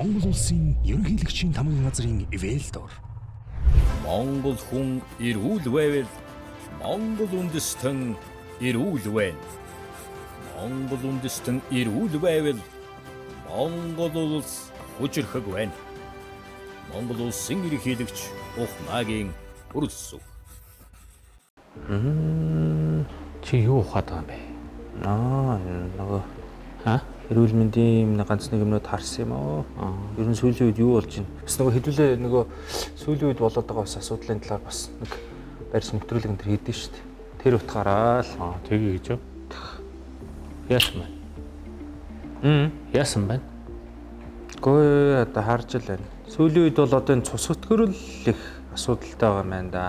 Монгол улсын ерөнхийлөгчийн тамгын газрын Велдор. Монгол хүн эрүүл байвал Монгол үндэстэн эрүүл байна. Монгол үндэстэн эрүүл байвал Монгол улс хүчирхэг байна. Монгол улсын ерөнхийлөгч Ухмаагийн хүрэлцүү. Чи юу ухаад байгаа юм бэ? Аа, нөгөө Ха? эрүүл мэндийн юм нэг ганц нэг юмнууд харсан юм аа. Ер нь сүүлийн үед юу болж байна? Бас нөгөө хэдүүлээ нөгөө сүүлийн үед болоод байгаа бас асуудлын талаар бас нэг барьс нэвтрүүлэг энэ төр хийдэж шүү дээ. Тэр утгаараа л. Аа, тэгье гэж юу? Яасан бэ? Яасан бэ? Гүй, одоо харж л байна. Сүүлийн үед бол одоо энэ цус өтгөрөл их асуудалтай байгаа юм байна да.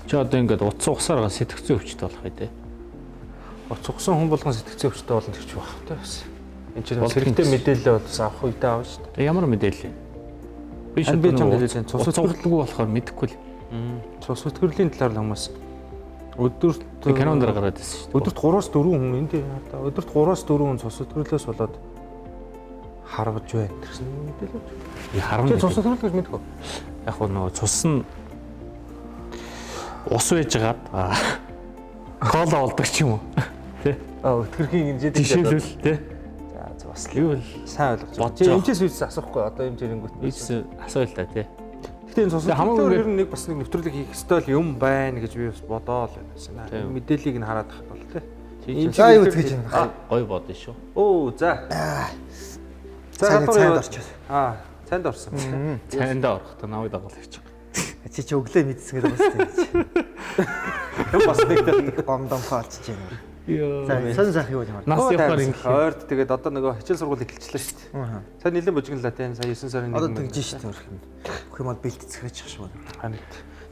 Чи одоо ингээд утас ухсаар ган сэтгцэн өвчтөй болох үү те? Уц ухсан хүн болгон сэтгцэн өвчтөй болно гэж байх та бас. Энд чинь Болдгийн хэрэгтэй гэсэн. мэдээлэл бол бас авах үедээ авна шүү дээ. Тэгээ ямар мэдээлэл юм? Би Харин би чамд нөгөө хэлсэн, цус утас ухалгүй болохоор мэдэхгүй л. Цус өтгөрлийн талаар л хүмүүс өдөрт Би кинон дээр гараад ирсэн шүү дээ. Өдөрт 3-аас 4 хүн энэ дээр одоо өдөрт 3-аас 4 хүн цус өтгөрлөөс болоод харваж байна гэсэн мэдээлэл. Би харна. Чи цус өтгөрөл гэж мэдгүй. Яг хөө нөгөө цус нь ус байж хагаад кола болдог ч юм уу. Тэ? Аа, өтгөрхийн хэмжээд Жишээлбэл тэ? За за, бас л Юу л сайн ойлгож байна. Бодож Чи байгаа. эмчээс үйс асуухгүй одоо эмч ирэнгүүт. ийс асуу л та тэ. Гэтэ энэ цус Тэ, хамаагүй өтгөрөөр ер нь нэг бас нэг нэвтрүүлэг хийх ёстой л юм байна гэж би бас бодоол байна. Тийм. Мэдээллийг нь хараад тахад бол тэ. Чи За, юу гэж байна? гой бодно шүү. Оо за. За, Сайн гадуур цайнд яваад- орчод. Аа, цайнд орсон. Цайндаа орохдоо намайг дагуул явчих. Чи чи өглөө мэдсэн гэдэг бас тийм. Бас нэг Их гомдомхоо олчиж байна. Йоо. За, сон сайх юу ямар. Нас явахаар ингэ. Ойрд тэгээд одоо нөгөө хичээл сургууль эхэлчихлээ шүү дээ. Сая нэлээд бужигналаа тийм, сая 9 сарын 1-нд. Одоо тэгж шít өрх юм. Бүх юм бол бэлтцэх гэж шиг байна. Харин.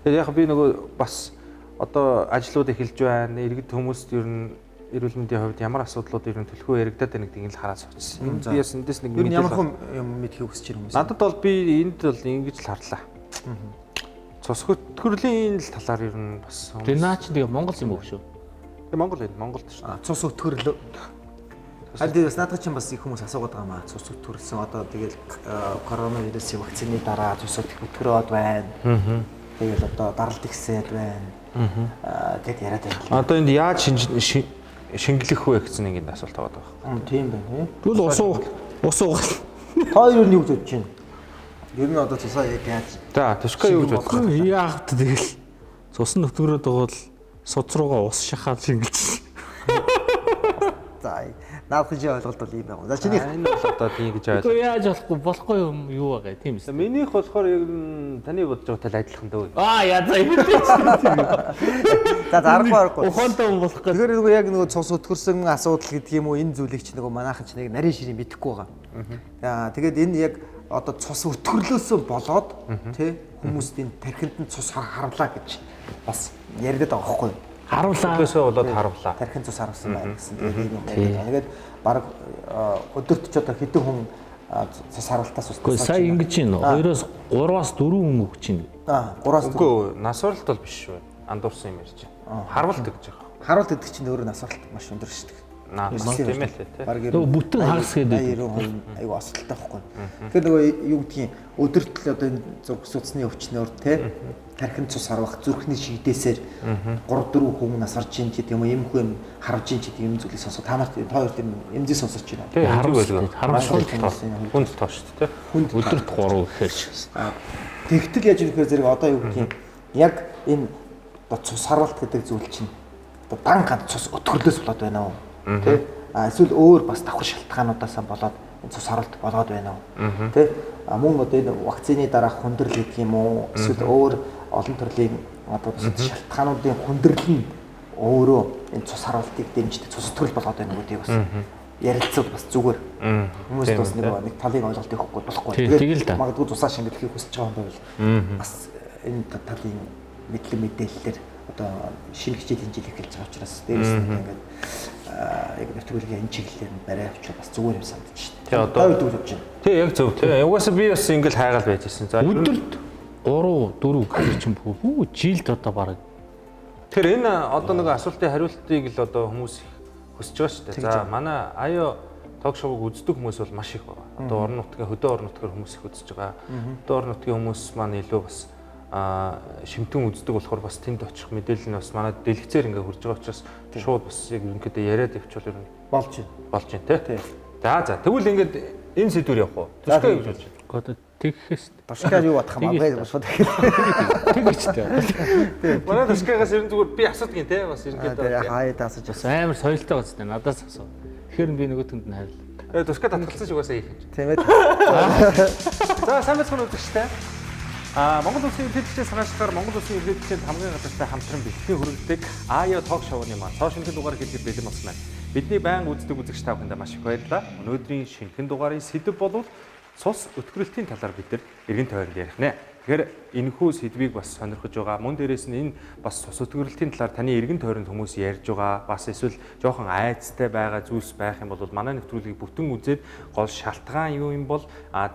Тэгээд яг би нөгөө бас одоо ажлууд эхэлж байна. Иргэд хүмүүст ер нь эрүүл мэндийн хувьд ямар асуудлууд ер нь төлхөө яригадаад байна гэдгийг л хараад суучихсан. Би бас эндээс нэг Ер нь ямар мэдээлэл хүн юм мэдхийг хүсэж байна хүмүүс. Надад бол би энд бол ингэж л харлаа. Цус хөтгөрлийн л талаар ер нь бас хүмүүс- Тэр наа чи тэгээ Монгол юм уу шүү? Тэг Монгол энэ Монголд шүү. Аа, цус өтгөрлөө. Харин тэр бас наадах чинь бас их хүмүүс асуугаад байгаа маа. Цус өтгөрлсөн одоо тэгэл коронавирусын вакцины дараа цус өтгөрөөд байна. Тэгэл одоо даралт ихсээд байна. Аа, гэд яриад байна. Одоо энд яаж шингэлэх вэ гэсэн нэг энд асуулт аваад байгаа. Тийм байна тий. Тэгвэл ус уу ус уугал. Та хоёр нь юу гэж бодож байна? Ер нь одоо цусаа яг яаж За, Тушка юу гэж бодох вэ? Яах вэ тэгэл цус нь өтгөрөөд байгаа бол суц руугаа ус шахаад шингэлж. За, наадах чинь ойлголт бол ийм байна. За, чиний Энэ бол одоо тийм гэж ойлгоо. Үгүй, яаж болохгүй болохгүй юм юу байгаа тийм үү? Минийх болохоор ер нь таны бодож байгаатай л адилхан дөө. Аа яа за юм дээ. За, за, аргагүй аргагүй. Ухаантай хүн болох гэж. Тэгэхээр нөгөө яг нөгөө цус өтгөрсөн асуудал гэдэг юм уу, энэ зүйлийг чи нөгөө манайхан чи нэг нарийн ширийн мэдэхгүй байгаа. Аа, тэгээд энэ яг одоо цус өтгөрлөөсөө болоод тий хүмүүст энэ тархинд нь цус харавлаа гэж бас яригдаад байгаа байхгүй юу? Харуулаа. Өглөөсөө болоод харавлаа. Тархинд цус харавсан байна гэсэн тэгээд ийм юм яриад байгаа. Тэгээд баг өдөрт ч одоо хэдэн хүн цус харавлтаас ус Үгүй, сая ингэж чинь 2-оос 3-аас 4 хүн өгч чинь. Аа, 3-аас 4. Үгүй, нас оролт бол биш шүү. Андуурсан юм ярьж байна. Харвалт гэж байгаа. Харуулт гэдэг чинь өөрөө нас оролт маш өндөр шүү дээ. Наа, тийм ээ л тий. Бараг Нөгөө бүтэн хагас гэдэг. 90% айгу осолтой байхгүй. Тэгэхээр нөгөө юу гэдгийг өдөрт л одоо энэ зүрх судасны өвчнөөр те тархин цус харвах зүрхний шигдээсээр 3 4 хүн нас орж ийн гэдэг юм уу, юм хүү юм харвж ийн гэдэг юм зүйлийг сонсоо та нарт та хоёрт юм эмзий сонсож байна. Тий, Харамсалтай. харамсалтай. Харамсалтай. Хүнд тоо шүү дээ. Хүнд Өдөрт 3 гэхээр ч. Тэгтэл яаж юм гэхээр зэрэг одоо юу гэдгийг яг энэ одоо цус харвалт гэдэг зүйл чинь одоо дан ганц цус өтгөрлөөс болоод байна уу? Тэ? А эсвэл өөр бас давхар шалтгаануудаасаа болоод энэ цус харвалт болоод байна уу? Тэ? А мөн одоо энэ вакцины дараах хүндрэл гэдэг юм уу? Эсвэл өөр олон төрлийн одоо бусад шалтгаануудын хүндрэл нь өөрөө энэ цус харвалтыг дэмждэг цус өтгөрөл болоод байна уу гэдгийг бас ярилцвал бас зүгээр. Хүмүүст бас нэг талын ойлголт өгөхгүй болохгүй. Тий, тэгэл да. Магадгүй цусаа шингэлэхийг хүсэж байгаа хүн байвал бас энэ талын мэдлэг мэдээллээр одоо шинэ хичээл хэмжээл эхэлж байгаа учраас дээрээс нь одоо ингээд яг нэвтрүүлгийн энэ чиглэлээр нь барай авчвал бас зүгээр юм санагдаж байна. Тий, одоо- Та хоёр юу гэж бодож байна? Тий, яг зөв тий. Угаасаа би бас ингээл хайгаал байж ирсэн. За, Өдөрт 3 4 гэхээр чинь бүү жилд одоо бараг Тэр энэ одоо нэг асуултын хариултыг л одоо хүмүүс хүсэж байгаа шүү дээ. За, манай аяо Ток шоуг үздэг хүмүүс бол маш их байгаа. Одоо орон нутгийн хөдөө орон нутгаар хүмүүс их үзэж байгаа. Хөдөө орон нутгийн хүмүүс маань илүү бас шимтэн үздэг болохоор бас тэнд очих мэдээлэл нь бас манай дэлгэцээр ингээ хурж байгаа учраас шууд бас яг ерөнхийдөө яриад явчихвал ер нь болж байна. Болж байна тий. За за тэгвэл ингээд энэ сэдвээр явах уу? Тушгаа юу гэж бодож байна? Одоо тэгхэс. Тушгаа юу бодох юм бэ? Шууд тэгэж тий. Манай тушгаагаас ер нь зүгээр би асуудаг юм тий бас ерөнхийдөө. Хаяа асууж бас амар соёлтой гоц тий надаас асуу. Тэгэхээр би нөгөө түнд нь хайрлаа. Тушгаа татгалцсан шиг угаасаа их юм. Тийм ээ. За сайн байцгаана үзэгчтэй. Монгол Улсын ерөнхийлөгчийн санаачлалаар Монгол Улсын ерөнхийлөгчийн хамгийн газартай хамтран бэлтгэн хүргэдэг АЯ ток шоуны маань цоо шинэхэн дугаар хэлэхэд бэлэн болсон байна. Бидний байнга үздэг үзэгч та бүхэндээ маш их баярлалаа. Өнөөдрийн шинэхэн дугаарын сэдэв бол цус өтгөрөлтийн талаар бид нар эргэн тойронд ярих нэ. Тэгэхээр энэхүү сэдвийг бас сонирхож байгаа. Мөн дээрээс нь энэ бас цус өтгөрөлтийн талаар таны эргэн тойронд хүмүүс ярьж байгаа. Бас эсвэл жоохон айцтай байгаа зүйлс байх юм бол манай нэвтрүүлгийг бүтэн үзээд гол шалтгаан юу юм бол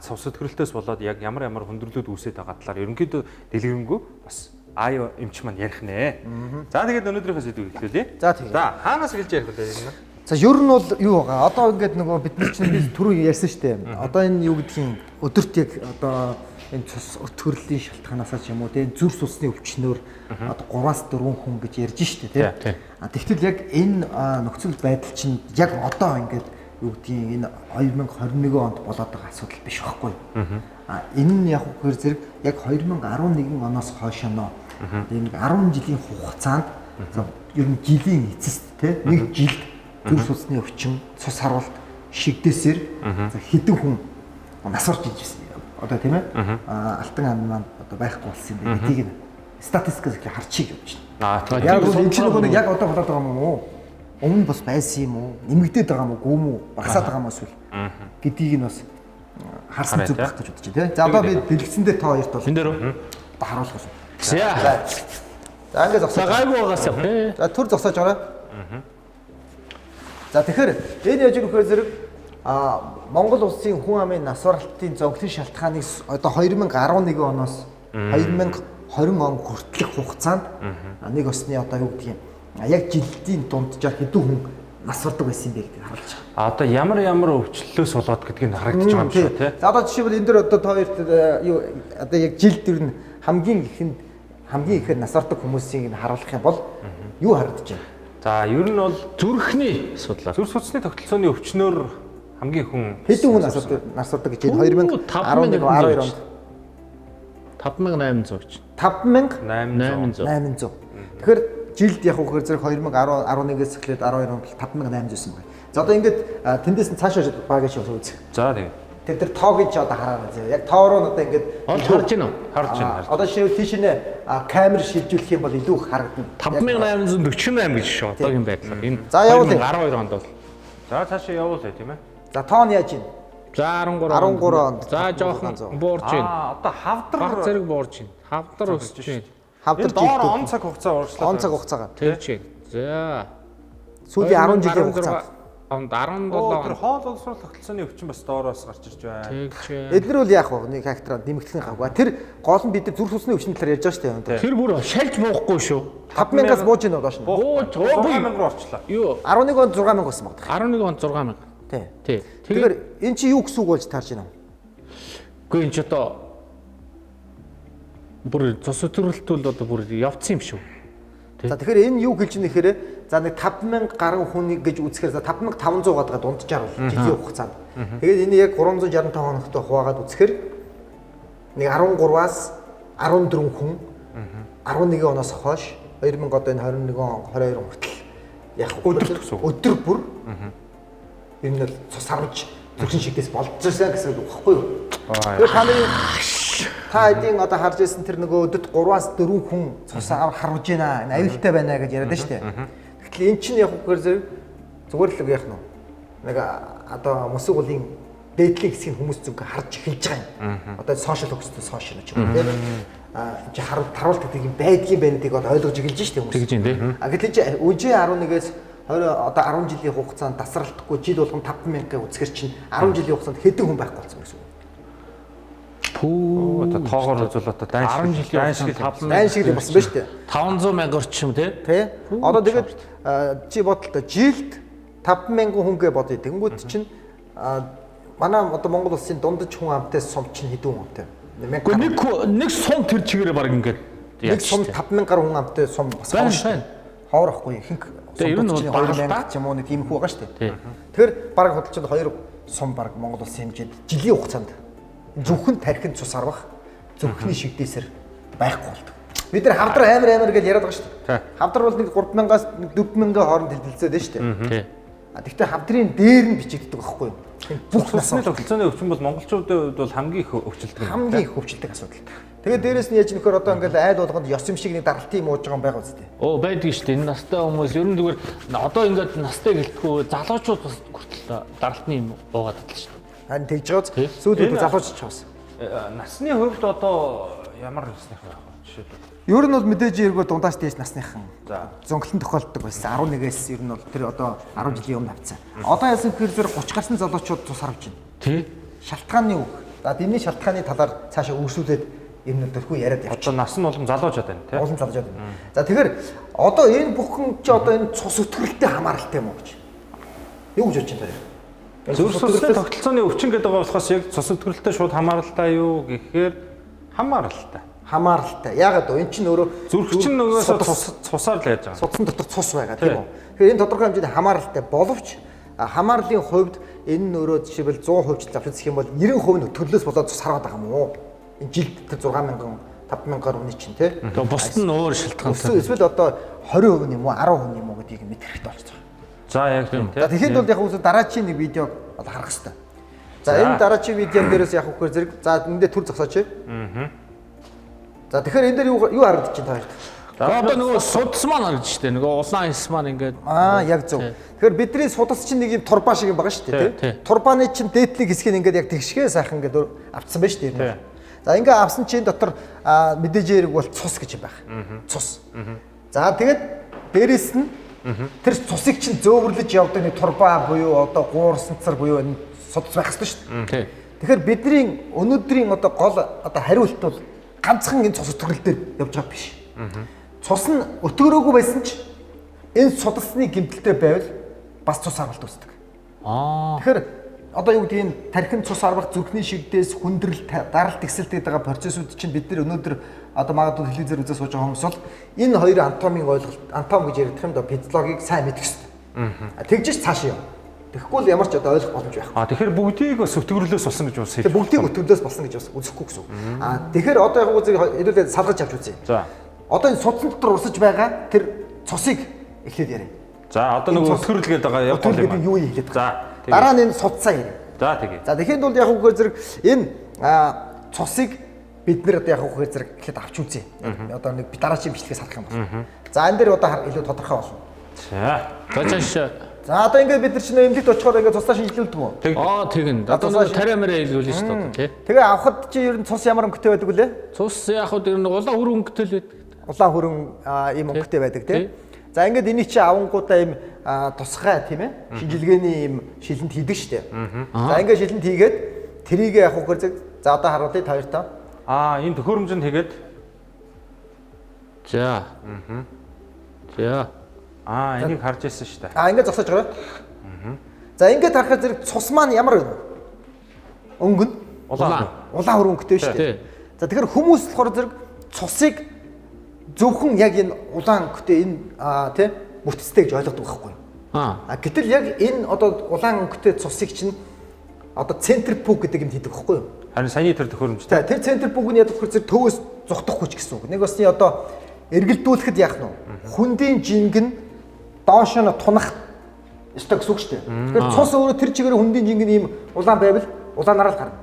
цус өтгөрөлтөөс болоод яг ямар ямар хүндрэлүүд үүсээд байгаа талаар ерөнхийдөө дэлгэрэнгүй бас АЯ эмч маань ярих нэ. За тэгээд өнөөдрийнхөө сэдвийг эхлүүлье. За тэгээд. За хаанаас эхэлж ярих вэ энэ? За ер нь бол юу байгаа. Одоо ингээд нөгөө бид нар чинь би түрүү ярьсан шүү дээ. Одоо энэ юу гэдгийг өдөрт яг одоо энэ цус өтгөрлийн шалтгаанаас ч юм уу тийм зүр цусны өвчнөөр одоо 3-4 хүн гэж ярьж штэ тийм. А тэгтэл яг энэ нөхцөл байдал чинь яг одоо ингээд юу гэдгийг энэ 2021 онд болоод байгаа асуудал биш байхгүй. А энэ нь яг үхээр зэрэг яг 2011 оноос хойш нөө энэ 10 жилийн хугацаанд ер нь жилийн эцэст тийм нэг жилд зүр цусны өвчин, цус харуулт шигдээсээр хэдэн хүн нас орж иж байсан. Одоо тийм ээ алтан ам маань одоо байхгүй болсон юм байна гэдгийг статистикээс их харчих гэж байна. Яг бол энэ чинь нөгөө нэг яг одоо болоод байгаа юм уу? Өмнө бас байсан юм уу? Нэмэгдээд байгаа юм уу? Гүм үү? Багасаад байгаа юм уу эсвэл гэдгийг нь бас харсан зүг байх гэж бодож байна тийм. За одоо би дэлгэцэн дээр та хоёрт бол энэ дээр үү? Одоо харуулах гэсэн. За. За ингээд зогсоож. За гайгүй байгаас яв. За түр зогсоож гараа. За тэгэхээр энэ яаж өгөхөр зэрэг Монгол улсын хүн амын нас баралтын зөнгөлийн шалтгааныг одоо 2011 оноос 2020 он хүртэлх хугацаанд нэг осны одоо юу гэдгийг яг жилийн дунджаар хэдэн хүн нас бардаг байсан юм бэ гэдгийг харуулж байгаа. Одоо ямар ямар өвчлөлөөс болоод гэдгийг харагдаж байгаа юм шиг тий. За одоо жишээлбэл энэ дэр одоо та хоёрт юу одоо яг жилд ер нь хамгийн ихэнд хамгийн ихээр нас бардаг хүмүүсийг нь харуулах юм бол юу харагдаж байна? За ер нь бол зүрхний судлаа. Зүрх судасны тогтолцооны өвчнөөр хамгийн хүн хэдэн хүн нас бардаг гэж энэ 2011 12 онд 5800 гэж. 5800. 800. Тэгэхээр жилд яг үхээр зэрэг 2011-ээс эхлээд 12 онд 5800 байсан байна. За одоо ингээд тэндээс нь цаашаа баг гэж үзэх. За тэгээ. Тэр тэр тоог ч одоо хараарай зэ. Яг тоо руу нь одоо ингээд олж харж байна уу? Харж байна. Одоо жишээлбэл тийш нэ камер шилжүүлэх юм бол илүү харагдана. 5848 гэж шүү одоогийн байдлаар. Энэ 2012 онд бол. За цаашаа явуулъя тийм ээ. За тоо нь яаж юм? За 13 13 онд. За жоохон буурж байна. Одоо хавдар баг зэрэг буурж байна. Хавдар өсөж байна. Хавдар доор он цаг хугацаа ууршлаа. Он цаг хугацаагаар. Тэгж байна. За. Сүүлийн 10 жилийн хугацаанд. Онд 17 онд. Тэр хоол боловсрол тогтолцооны өвчин бас доороос гарч ирж байна. Тэгж байна. Эднэр бол яах вэ? Нэг фактораар нэмэгдэх нь гавгүй. Тэр гол нь бид нар зүрх судасны өвчний талаар ярьж байгаа шүү дээ. Тэр бүр шалж буухгүй шүү. 5000-аас бууж ийн доош нь. Бууж 6000 руу орчлоо. Юу? 11 онд 6000 болсон баг. 11 онд 6000. Тий. Тий. Тэгэхээр эн чи юу гэсэн үг болж таарч байна вэ? Үгүй энэ ч одоо бүр цус өтгөрөлт бол одоо бүр явцсан юм шүү. За тэгэхээр энэ юу хэлж ийм гэхээр за нэг 5000 гаруй хүн гэж үзэхээр за 5500 гадгаа дунджаар бол жилийн хугацаанд. Тэгээд энэ яг 365 хоногтой хуваагаад үзэхээр нэг 13-аас 14 хүн 11 оноос хойш 2000 одоо энэ 21 он 22 он хүртэл яг өдөр гэсэн үг. Өдөр бүр ер нь бол цус харуулж зүрхэн шигдээс болцсон гэсэн үг байхгүй юу? Тэгэхээр та нарын та хэдийн одоо харж байсан тэр нөгөө өдөрт 3-аас 4 хүн цус харуулж байна, энэ аюултай байна гэж яриад шүү дээ. Гэтэл эн чинь яг үгээр зэрэг зүгээр л яах нь нэг одоо мөсөг уулын дээдлийн хэсгийг хүмүүс зүг харж эхэлж байгаа юм. Одоо сошиал хөгжсөн сошиал ч юм уу тийм. А чи харуулт гэдэг юм байдгийн байна гэдгийг бол ойлгож эхэлж шүү дээ хүмүүс. Тэгж юм тий. А гэтэл чи үжи 11-ээс 20 одоо 10 жилийн хугацаанд тасралтгүй жил болгон 5000-ыг үзэхэр чинь 10 жилийн хугацаанд хэдэн хүн байхгүй болсон гэсэн үг. Пүү одоо тоогоор үзвэл одоо дайн 10 жилийн хугацаанд дайн шиг л болсон байна шүү дээ. 500 мянга орчим тий. Тий. Одоо тэгээд чи бодлоо жилд 5000 хүнгээ бодъё. Тэнгүүд чинь Манай одоо Монгол улсын дундаж хүн амтай сум чинь хэдэн хүн амтай? Гэхдээ нэг сум тэр чигээрээ баг ингээд нэг сум 5000 гаруй хүн амтай сум бас ховор шүү дээ. Ховор ахгүй ихэнх сум чинь 2000 ч юм уу нэг тийм хүү байгаа шүү дээ. Тэгэхээр баг худалчид 2 сум баг Монгол улсын хэмжээнд жилийн хугацаанд зөвхөн тархинд цус арвах зөвхний шигдээсэр байхгүй болдог. Бид нар хавдар амар гэж яриад байгаа шүү дээ. Хавдар бол нэг 3000-аас 4000-ийн хооронд хэлэлцээд байна шүү дээ. Гэхдээ хавдрын дээр нь бичигддэг байхгүй юу? Бүх насны тогтолцооны өвчин бол монголчуудын хувьд бол хамгийн их өвчлөдөг. Хамгийн их өвчлөдөг асуудал. Тэгээд дээрэс нь яаж нөхөр одоо ингээл айл болгонд ёс юм шиг нэг даралтын юм ууж байгаа юм байгаа үстэй. Оо байдаг шүү дээ. Энэ настай хүмүүс ер нь зүгээр одоо ингээд настай гэлтгүй залуучууд бас хүртэл даралтны юм уугаад байдаг шүү дээ. Харин тэгж байгаа биз? Сүүл үед залууч ч бас. Насны хувьд одоо ямар насных байх вэ? Жишээлбэл ер нь бол мэдээж эргөө дундаас дээш насныхан зунгалан тохиолддог байсан. 11-ээс ер нь бол тэр одоо 10 жилийн өмнө авцсан. Одоо яасан гэхээр зэрэг 30 гарсан залуучууд цус харвж байна. Тий. Шалтгааны үг. За дэмний шалтгааны талаар цаашаа үргэлжлүүлээд юм нөтөлгүй яриад явчих. Одоо нас нь улам залуучаад байна тий. Улам залуучаад байна. За тэгэхээр одоо энэ бүхэн чи одоо энэ цус өтгөрөлтэй хамааралтай юм уу гэж. Юу гэж бодож байна та? Зүрх судасны тогтолцооны өвчин гэдэг байгаа болохоос яг цус өтгөрөлтэй шууд хамааралтай юу гэхээр хамааралтай. Хамааралтай. Яагаад вэ? Эн чинь өөрөө зүрх чинь нөгөөсөө цусаар л яаж байгаа. Судсан дотор цус байгаа тийм үү? Тэгэхээр энэ тодорхой хэмжээний хамааралтай боловч хамаарлын хувьд энэ нь өөрөө жишээлбэл 100% авч үзэх юм бол 90% нь өтгөрлөөс болоод цус хараад байгаа юм уу? Энэ жилд тэр 6000 5000 гаруй хүний чинь тий. Тэгээ бусд нь өөр шалтгаантай. Эсвэл одоо 20% юм уу 10% юм уу гэдгийг мэдэх хэрэгтэй болж байгаа. За яг тийм тий. За тэгэхэд бол яг үгүй дараачийн нэг видеог бол харах хэрэгтэй. За энэ дараачийн видеон дээрээс яг үгээр зэрэг за эндээ төр зогсооч. Аа. За тэгэхээр энэ дээр юу харагдаж байна та хоёрт? Одоо нөгөө судас маань харагдаж штэ. Нөгөө улаан хэс маань ингээд яг зөв. Тэгэхээр бидний судас чинь нэг юм турбаа шиг юм байгаа штэ тий. Турбааны чинь дээдлийн хэсгийг ингээд яг тэгшгээ сайхан ингээд авцсан байна штэ. За ингээ авсан чинь дотор мэдээж хэрэг бол цус гэж юм байх. Цус. За тэгээд дээрэс нь тэр цусыг чинь зөөвөрлөж явдаг нэг турбаа буюу одоо гуурсанцар буюу энэ судас байх ёстой штэ. Тэгэхээр бидний өнөөдрийн одоо гол одоо хариулт бол ганцхан энэ цус өтгөрөл дээр явж байгаа биш. Цус нь өтгөрөөгүй байсан ч энэ судасны гэмтэлтэй байвал бас цус аргалт үүсдэг. Тэгэхээр одоо юу гэдгийг нь тархин цус арвах зүрхний шигдээс хүндрэл даралт тэгсэлт гэдэг байгаа процессууд чинь бид нар өнөөдөр одоо магадгүй телевизээр үзээ сууж байгаа хүмүүс бол энэ хоёр анатомийн ойлголт анатом гэж яригдах юм доо физиологийг сайн мэдэх ёстой. Тэгжиж цааш яв. Тэгэхгүй л ямар ч одоо ойлгох боломж байхгүй. Тэгэхээр бүгдийг бас өтгөрлөөс болсон гэж бас хэлж. Бүгдийг өтгөрлөөс болсон гэж бас үзэхгүй гэсэн үг. Тэгэхээр одоо яг үзье хэдүүлээ салгаж авч үзье. За. Одоо энэ судсан дотор урсаж байгаа тэр цусыг эхлээд яриа. За одоо нөгөө өтгөрөл гэдэг байгаа яг гол юм. Юу хэлээд байгаа. За. Дараа нь энэ судсаа яриа. За тэгье. За тэгэхэд бол яг үгээр зэрэг энэ цусыг бид нэр одоо яг үгээр зэрэг эхлээд авч үзье. Одоо нэг дараачийн бичлэгээс харах юм бол. За энэ дээр одоо илүү тодорхой болно. За. За цааш. За одоо ингээд бид нар чинь эмнэлэгт очихоор ингээд цусаа шинжилүүлдэг үү? Тэгнэ. Одоо нэг тариа мэрэ илгүүлнэ шүү дээ тий. Тэгээ авахд чи ер нь цус ямар өнгөтэй байдаг вүлээ? Цус яг хөө ер нь улаан хөрөн өнгөтэй л байдаг. Улаан хөрөн ийм өнгөтэй байдаг тий. За ингээд энийг чи авангуудаа ийм тусгай тийм ээ шинжилгээний ийм шилэнд хийдэг шүү дээ. За ингээд шилэнд хийгээд тэрийг яг үгээр зэрэг за одоо харуулъя та хоёртоо. Энэ төхөөрөмжөнд хийгээд за. За. Энийг харж ирсэн шүү дээ. Ингээд зогсоож байгаа. За ингээд харахаар зэрэг цус маань ямар вэ? Өнгө нь улаан. Улаан хөрөн өнгөтэй шүү дээ. За тэгэхээр хүмүүс болохоор зэрэг цусыг зөвхөн яг энэ улаан өнгөтэй энэ тий бүтцтэй гэж ойлгодог байхгүй юу? Гэтэл яг энэ одоо улаан өнгөтэй цусыг чинь одоо центрпүг гэдэг юм хийдэг байхгүй юу? Харин саяны тэр төхөөрөмжтэй. Тэр центрпүг нь яг тэгэхээр зэрэг төвөөс зугтах хүч гэсэн үг. Нэг басны одоо эргэлдүүлэхэд яах нь вэ? Хүндийн жинг нь доош нь тунах ёстой гэсэн үг шүү дээ. Тэгэхээр цус өөрөө тэр чигээр хүндийн жинг нь ийм улаан байвал улаанаараа л гарна.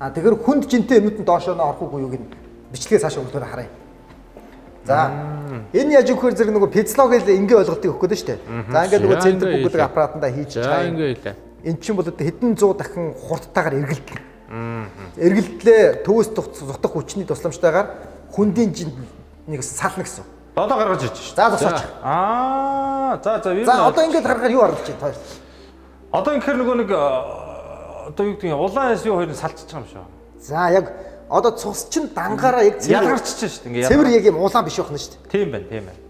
Тэгэхээр хүнд жинтэй юмнууд нь доошоо нь орох уугүй юуг нь бичлэгээ цаашаа өгдөрөө харъя. За энэ яаж өгөхөр зэрэг нөгөө физиологи ингээ ойлголтыг өгөх гээд шүү дээ. За ингээд нөгөө центрпүг гэдэг аппаратандаа хийж чаа. Эн чинь бол одоо хэдэн зуун дахин хурдтайгаар эргэлдэх. Эргэлдлээ төвөөс зутах хүчний тусламжтайгаар хүндийн жинд нэг сална гэсэн. Одоо гаргаж ирж шүү. За зогсооч. За за. За одоо ингээд гаргахаар юу харагдаж байна? Одоо ингэхээр нөгөө нэг одоо юу гэдэг юм улаан яс юу хоёр нь салчиж байгаа юм шиг. За яг одоо цус чинь дангаараа яг цэвэр ялгарчиж шүү дээ. Ингээ цэвэр яг юм улаан биш байх нь шүү дээ. Тийм байна, тийм байна.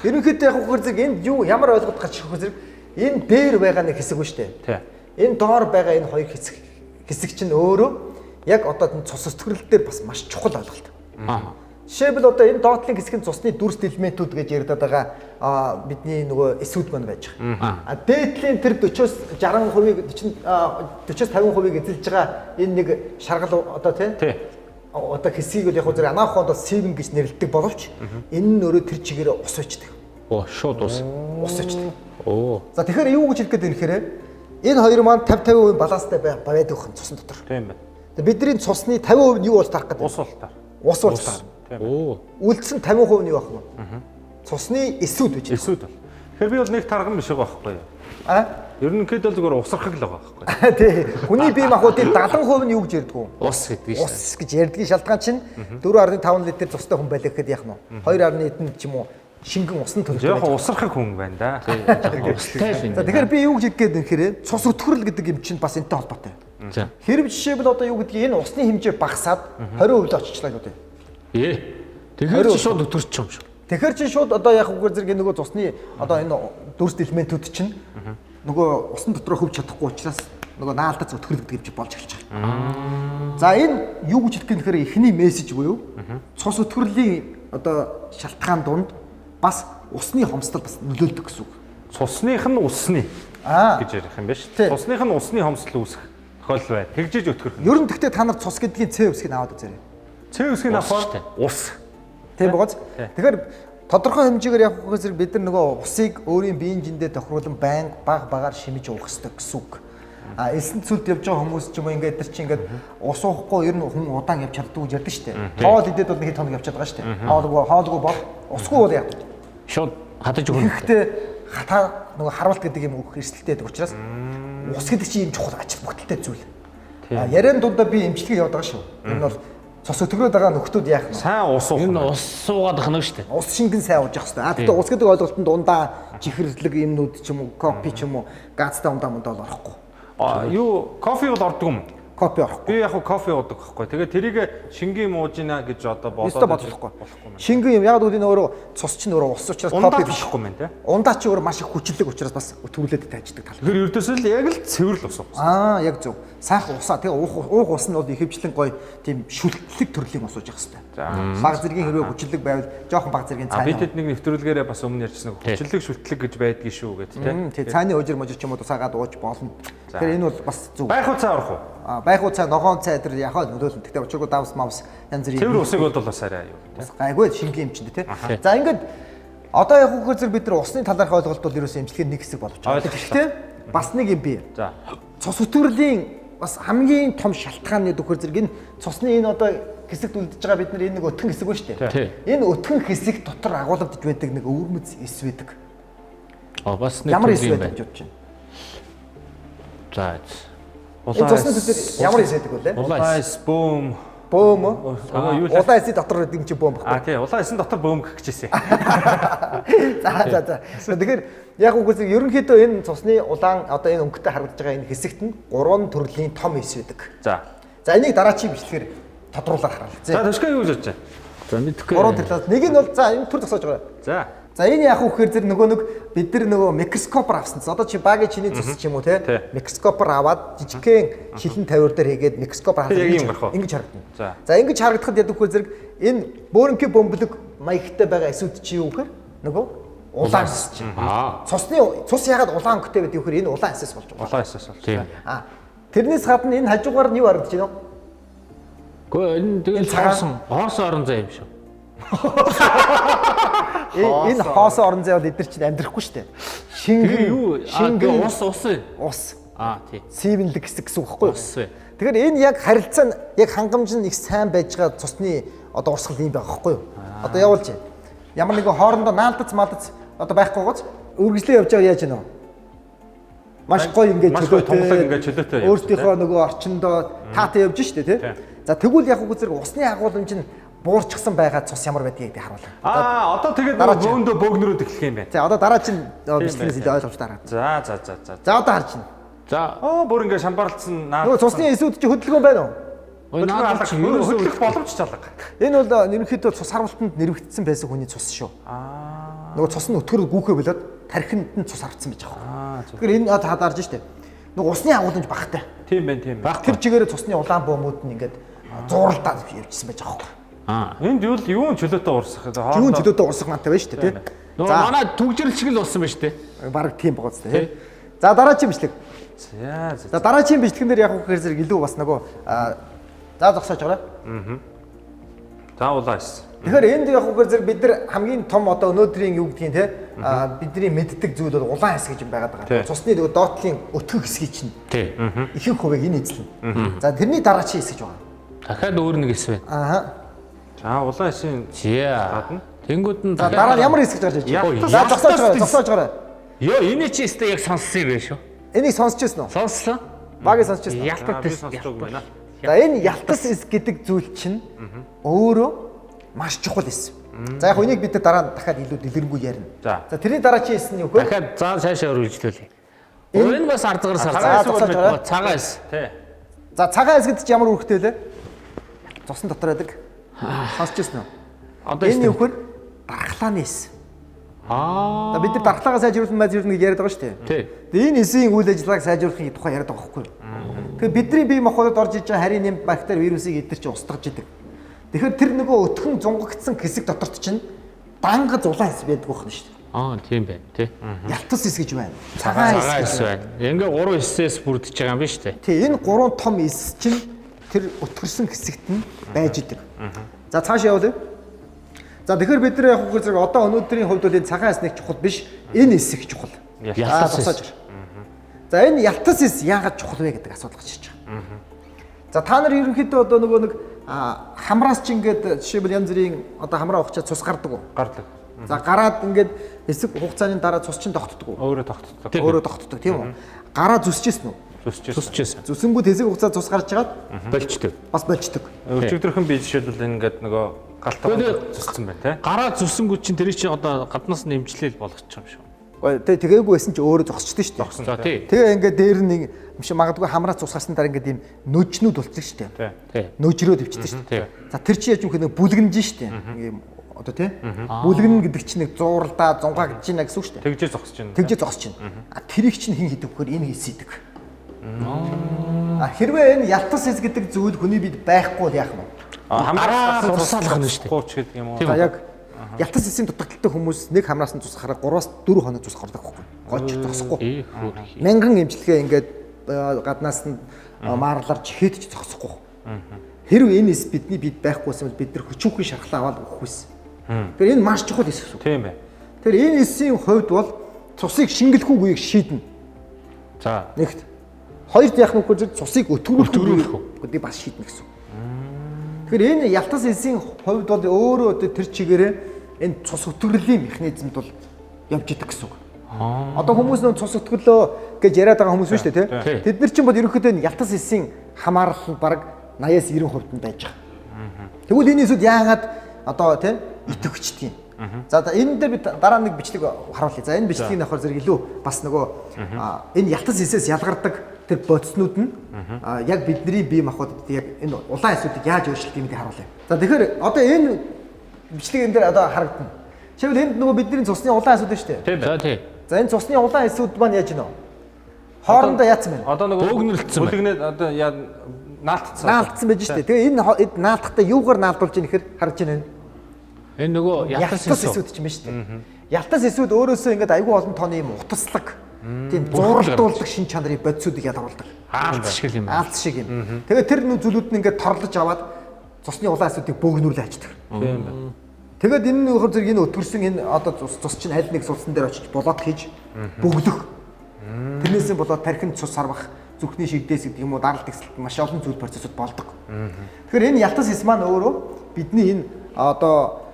Ерөнхийдөө яг үгээр зэрэг энд юу ямар ойлголт гарч ирэх вэ зэрэг энэ дээр байгаа нэг хэсэг үү шүү дээ. Тийм. Энэ доор байгаа энэ хоёр хэсэг чинь өөрөө яг одоо энэ цус өтгөрөл дээр бас маш чухал ойлголт. Жишээлбэл одоо энэ доотлын хэсэг нь цусны дүрст элементүүд гэж ярьдаг байгаа бидний нөгөө эсүүд маань байж байгаа. А дээдлийн тэр 40-оос 60%-ийг 40-50%-ийг эзэлж байгаа энэ нэг шаргал одоо тий одоо хэсгийг бол яг зэрэг анаах ухаанд бол сивэн гэж нэрлэдэг боловч энэ нь өөрөө тэр чигээр ус өчдөг. Оо шууд ус. Ус өчдөг. Оо. За тэгэхээр юу гэж хэлэх гээд байна гэхээр энэ хоёр маань 50-50% баланстай байдаг хүн цусны дотор. Тийм байна. Бидний цусны 50% нь юу болж тарах гэдэг? Ус бол тар. Ус болж тарах. Оо. Үлдсэн 50% нь юу байх вэ? Цусны эсүүд гэж. Эсүүд бол. Тэгэхээр би бол нэг тарган биш байгаа байхгүй юу? А? Ерөнхийдөө зүгээр усрахаг л байгаа байхгүй. Тий. Хүний бие махбодын 70% нь юу гэж ярьдаг вэ? Ус гэдэг нь. Ус гэж ярьдгийн шалтгаан чинь 4.5 литр цустай хүн байлаа гэхэд яах нь вэ? 2.1 ч юм уу шингэн усны төлөвтэй. Яг усрахаг хүн байна да. Устай л За энэ. тэгэхээр би юу гэж хэлэх гээд байна гэхээр цус өтгөрөл гэдэг юм чинь бас энэтэй холбоотой. За. Хэрв жишээлбэл одоо юу гэдгийг энэ усны хэмжээ багасаад 20% л очичлаа гэдэг. Ээ. Тэгэхээр чи шууд өтөрчих юм шүү. Тэгэхээр чинь шууд одоо яг үгээр зэрэг нөгөө цусны одоо энэ дүрст элементүүд чинь нөгөө усан дотор хөвж чадахгүй учраас нөгөө наалдац өтгөрөл гэдэг юм чи болж эхэлж байгаа. За энэ юу гэж хэлэх юм гэхээр эхний мессеж буюу цус өтгөрлийн одоо шалтгаан дунд бас усны хомсдол бас нөлөөлдөг гэсэн үг. Цусных нь усны Аа. гэж ярих юм байна шүү. Тий. Цусных нь усны хомсдол үүсэх тохиолдол байна. Тэгжиж өтгөрөх. Ер нь тэгтээ та нар цус гэдгийн С үсгийг аваад үзээрэй. Цэ үсгийг авахар ус. Тийм бооз. Тэгэхээр тодорхой хэмжээгээр явах гэхээр зэрэг бид нар нөгөө усыг өөрийн биеийн жиндээ тохируулан байнга баг багаар шимэж уух ёстой гэсэн үг. А элсэн цүлд явж байгаа хүмүүс ч юм уу ингээд тэр чинь ингээд ус уухгүй ер нь хүн удаан явж чаддгүй гэж ярьдаг шүү дээ. Хоол идээд бол нэг хэд хоног явж чадгаа шүү дээ. Хоолгүй бол усгүй бол яадаг. Шууд хатаж өгнө. Тэгэхдээ хатаа нөгөө харуулт гэдэг юм өгөх эрсдэлтэй байдаг учраас ус гэдэг чинь юм чухал ач холбогдолтой зүйл. А яриан дундаа би эмчилгээ яваад байгаа шүү. Энэ бол цус өтгөрөөд байгаа нөхдүүд яах вэ? Сайн ус уух. Энэ ус суугаад ханаг шүү дээ. Ус шингэн сайн ууж явах хэрэгтэй. А тэгтээ ус гэдэг ойлголтод ундаа чихэрлэг юмнууд ч юм уу, кофе ч юм уу, газтай ундаа мундаа бол орохгүй. А юу кофе бол ордог юм. Кофе орохгүй. Би яг хуу кофе уудаг байхгүй. Тэгээ тэрийг шингийн юм ууж ийнэ гэж одоо бодоод Ёстой бодлохгүй. Болохгүй мэн. Шингэн юм яг үгүй энэ өөрөө цус чинь өөрөө ус учраас Ундаа кофе биш. болохгүй мэн тэ. Ундаа чи өөрөө маш их хүчлэг учраас бас өтгөрлөд тайждаг тал. Тэгэхээр ердөөсөө л яг л цэвэр л ус уух. Аа яг зөв. Сайхан усаа тэгээ уух ус нь бол ихэвчлэн гоё тийм шүлтлэг төрлийн ус ууж явах хэрэгтэй. За. Баг зэргийн хэрвээ хүчлэг байвал жоохон баг зэргийн А би цайны. тэд нэг нэвтрүүлгээрээ бас өмнө ярьжсэн хүчлэг шүтлэг гэж байдгийг шүү гэд тэ. Тий цайны ужир можир ч юм уу тусаагаад ууж болно. Тэгэхээр энэ бол бас зөв. Байх уу цаа орох уу? А байх уу цай, ногоон цай тэр яхаа нөлөөлнө. Гэхдээ учиргүй давс мавс янз бүрийн Цэвэр усыг бол бас арай юу тэ. бас гайгүй шингэн юм чинь тий. За ингээд одоо яг үгээр зэрэг бид нар усны талаарх ойлголт бол ерөөсөө эмчилгээний нэг хэсэг болж байгаа. Ойлголоо. Гэхдээ бас нэг юм бий. За. Цус өтгөрлийн бас хамгийн том шалтгаан нь дөхөр зэрэг энэ цусны энэ одоо хэсэгт үлдэж байгаа бид нар энэ нэг өтгөн хэсэг байна шүү Тий. дээ. Энэ өтгөн хэсэг дотор агуулгадж байдаг нэг өвөрмөц эс байдаг. Аа бас нэг Ямар эс төрлийн юм байдаг гэж байна. бодож байна? За. Энэ цусны төсөр ямар эс байдаг вэ? Улаан эс. Улаан эс бөөм. Бөөм үү? Нөгөө юу лээ? Улаан эсийн дотор байдаг юм чи бөөм баггүй. А тий, улаан эсэн дотор бөөм гэх гэжсэн. За за за. Тэгэхээр яг үгүй зэрэг ерөнхийдөө энэ цусны улаан одоо энэ өнгөтэй харагдаж байгаа энэ хэсэгт нь гурван төрлийн том эс байдаг. За. За энийг дараачийн бичлэгээр тодруулаад харуулъя. За Тошка юу гэж бодож байна? За мэдхгүй. Гурван төрлөөс нэг нь бол за энэ төр зогсоож байгаа. За. За энэ яг үхээр зэрэг нөгөө нэг бид нар нөгөө микроскопор авсан. Одоо чи багийн чиний цус ч юм уу те Тий. микроскопор аваад жижигхэн шилэн тавиур дээр хийгээд микроскопор Тэг яг харахад ийм гарах уу? ингэж харагдана. За. За ингэж харагдахад яд үхээр зэрэг энэ бөөрөнхий бөмбөлөг маягтай байгаа эсүүд чи юу гэхээр нөгөө улаан эс чинь. Аа. Цусны цус ягаад улаан өнгөтэй байдаг вэ гэхээр энэ улаан эсээс болж байгаа. Улаан эсээс болж. Тийм. А тэрнээс гадна энэ хажуугаар нь юу харагдаж байна вэ? Гэхдээ энэ тэгэл Энэ цагаан- хоосон хоосон орон зай юм шүү. Энэ хоосон орон зай бол эдгээр чинь амьдрахгүй шүү дээ. Тэгээ Шингэн юу? шингэн ус ус. ус Аа тий. сивэнлэг хэсэг гэсэн үг байхгүй юу? Ус вэ. Тэгэхээр энэ яг харилцаа нь яг хангамж нь их сайн байж байгаа цусны одоо урсгал юм байгаа байхгүй юу? Одоо явуулж. Ямар нэгэн хоорондоо наалдац маалдац одоо байхгүй гоц үргэлжлээ явж байгаа яаж гэнэ? Маш гоё ингээд Маш гоё тунгалаг ингээд чөлөөтэй явж Өөртөөхөө нөгөө орчиндоо таатай явж штэ тий. Тий. За тэгвэл яг үгүй зэрэг усны агуулмж нь буурчсан байгаа цус ямар байдгийг харуулна. Аа, одоо тэгээд Дараа чи. бөөндөө бөөгнөрөөд эхлэх юм байна. За одоо дараа чинь бичлэгнээс байна. илүү ойлгомжтой хараад. За, за, за, за. За одоо харж байна. За Оо, бүр ингээд шамбарлцсан наа. Нөгөө цусны эсүүд чи хөдөлгөөн байна уу? ой наад чи ерөөсөө хөдлөх боломж чалга. Энэ бол ерөнхийдөө цус харуултанд нэрвэгдсэн байсан хүний цус шүү. Аа. Нөгөө цус нь өтгөр гүүхэ болоод тархинд нь цус авцсан байж байгаа. Аа, зөв. Тэгэхээр энэ одоо хадарж штэ. Нөгөө усны агуулмж багатай. Тийм байх, тийм байх. Тэр чигээрээ цусны улаан бөөмүүд нь ингээд зууралдаад явжсэн байж байгаа байхгүй. Аа. Энд юу л юун чөлөөтэй урсах. Юун чөлөөтэй урсах мантай байна шүү дээ, тий. Нөгөө манай түгжрэл шиг л болсон байна шүү дээ. Бараг тийм байгаа зү, тий. За дараагийн бичлэг. За за. За дараагийн бичлэгэн дээр яг үхээр зэрэг илүү бас нөгөө за зогсоож байгаа. За улаан эс. Тэгэхээр энд яг үгээр зэрэг бид нар хамгийн том одоо өнөөдрийн юу гэдгийг те бидний мэддэг зүйл бол улаан хэс гэж юм байгаад байгаа. Цусны нөгөө доотлын өтгөн хэсгийг чинь ихэнх хувийг энэ эзлэнэ. За тэрний дараагийн хэс гэж байгаа. Дахиад өөр нэг хэс байна. Аа. За улаан эсийн гадна. Тэнгүүд нь За дараа нь ямар хэс гэж гарч ирж байна? За зогсоож байгаа, зогсоож байгаа. Йоо, энэ чи өстэй яг сонссон юм байна шүү. Энийг сонсч ирсэн үү? Сонссон. Багийг сонсч ирсэн. Ялтат сонсч байна. За энэ ялтас эс гэдэг зүйл чинь өөрөө маш чухал эс. За яг энийг бид дараа нь дахиад илүү дэлгэрэнгүй ярина. За тэрний дараа чи эс нь юу вэ? Дахиад заа цаашаа үргэлжлүүлье. Энэ бас ард загар сар. Цагаан эс. Тий. За цагаан эс гэдэг чи ямар үүрэгтэй вэ? Цусан дотор байдаг. Сонсч ирсэн үү? Одоо энэ юу вөхөр дархлааны эс. Аа. За бид нар дархлаагаа сайжруулах майжруулна гэж яриад байгаа шүү дээ. Тий. Тэгээ энэ эсийн үйл ажиллагааг сайжруулахын тухай яриад байгаа байхгүй юу? Тэгэхээр бидний бие махбодод орж иж байгаа харийн нэм бактери вирусыг эдэр чи устгаж идэг. Тэгэхээр тэр нөгөө өтгөн зунгагдсан хэсэг доторт чинь дангаж улаан эс байдаг байна шүү дээ. Аа, тийм байна, тий. Ялтас эс гэж байна. Цагаан эс байна. Ингээ гурван эсээс бүрдэж байгаа юм биш үү? Тий, энэ гурван том эс чинь тэр өтгөрсөн хэсэгт нь байж идэг. За цааш явуулъя. За тэгэхээр бид нар яг үгээр зэрэг одоо өнөөдрийн хувьд бол энэ цагаан эс нэг чухал биш, энэ эс их чухал. Ялтас эс. За энэ ялтас эс яагаад чухал вэ гэдэг асуудал гарч ирж байгаа. За та нар ерөнхийдөө одоо нөгөө нэг хамраас ч ингээд жишээлбэл янз бүрийн одоо хамраа ухчаад цус гардаг уу? Гардаг. За гараад ингээд хэсэг хугацааны дараа цус чинь тогтдог уу? Өөрөө тогтдог. Өөрөө тогтдог тийм үү? Гараа зүсчихсэн үү? Зүсчихсэн. Зүсэнгүүд хэсэг хугацаа цус гарч жагаад болчдөг. Бас болчдөг. Өчигдөрхөн би жишээлбэл ингээд нөгөө галтаа зүссэн байна те. Гараа зүсэнгүүд чинь тэр чинь одоо гаднаас нэмжлээл болгочих юм шүү. Гэхдээ тэгээгүй байсан чи өөрөө зогсчихдээ шүү дээ. За тий. Тэгээ ингээд дээр нэг юм шиг магадгүй хамраа цус гарсан дараа ингээд ийм нөжнүүд болчих шүү дээ. Тий. Нөжрөөд өвчтэй шүү дээ. За тэр чи яаж юм хэ нэг бүлгэнж шүү дээ. Ийм одоо тий. Бүлгэн гэдэг чинь нэг зууралдаа зунгаа гэж байна гэсэн үг шүү дээ. Тэгжээ зогсож байна. Тэгжээ зогсож байна. А тэрийг чинь хэн хийдэг вэхээр энэ хийдэг. А хэрвээ энэ ялтас эс гэдэг зүйл хүний бид байхгүй бол яах вэ? Хамраа урсаалах нь шүү дээ. Хууч гэдэг юм уу? За яг ялтас эсийн дутагдaltaй хүмүүс нэг хамраас нь цус хараа 3-4 хоног цус гардаг байхгүй. Гоч зогсохгүй. Мянган эмчилгээ ингээд гаднаас нь маарлаар чихээд ч зогсохгүй. Хэрвээ энэ эс бидний бид байхгүйсэн бол бид нар хөчүүхэн шархлаа аваад өгөх байсан. Тэгэхээр энэ маш чухал эс гэсэн үг. Тийм ээ. Тэгэхээр энэ эсийн хувьд бол цусыг шингэлэх үгийг шийднэ. За. Нэгт. Хоёрт яах нь вэ гэхээр цусыг өтгөрүүлэх гэдгийг бас шийднэ гэсэн үг. Тэгэхээр энэ ялтас эсийн хувьд бол өөрөө одоо тэр чигээрээ энэ цус өтгөрлийн механизмд бол явж идэг гэсэн үг. Одоо хүмүүс нөө цус өтгөрлөө гэж яриад байгаа хүмүүс шүү дээ, тий? Тэд нар чинь бол ерөнхийдөө энэ ялтас эсийн хамаарал нь бараг 80-аас 90% нь байж байгаа. Тэгвэл энэ эсүүд яагаад одоо тий итгэвчдэг юм? За энэ дээр би дараа нэг бичлэг харуулъя. За энэ бичлэгийг авахар зэрэг илүү бас нөгөө энэ ялтас эсээс ялгардаг тэр бодиснууд нь яг бидний бие махбодод яг энэ улаан эсүүдийг яаж өөрчилдөг юм гэдгийг харуулъя. За тэгэхээр одоо энэ бичлэг энэ дээр одоо харагдана. Жишээлбэл энд нөгөө бидний цусны улаан эсүүд байна шүү дээ. За тий. За энэ цусны улаан эсүүд маань яаж гинэ? Хоорондоо яатсан бэ? Одоо нөгөө бөөгнөрөлдсөн байна. Бүлэгнээд одоо яа наалтцсан. Наалтцсан байж шүү дээ. Тэгээ энэ наалтахтаа юугаар наалдуулж ийн гэхээр харж байна. Энэ нөгөө ялтас эсүүд ч юм байна шүү дээ. Ялтас эсүүд өөрөөсөө ингээд айгүй олон тооны юм утаслаг тийм зууралдуулдаг шин чанарын бодисуудыг ялгаруулдаг. Аалт шиг юм. Аалт шиг юм. Тэгээ тэр зүйлүүд нь ингээд торлож аваад цусны улаан эсүүдийг бөөгнөрлөө аждаг. Тийм байна. Тэгээд энэ нөхөр зэрэг энэ өтгөрсөн энэ одоо цус чинь аль нэг сулсан дээр очиж блок хийж бөглөх. Тэрнээс нь болоод тархинд цус сарвах, зүрхний шигдээс гэдэг юм уу даралт ихсэлт маш олон зүйл процессууд болдог. Тэгэхээр энэ ялтас эс маань өөрөө бидний энэ одоо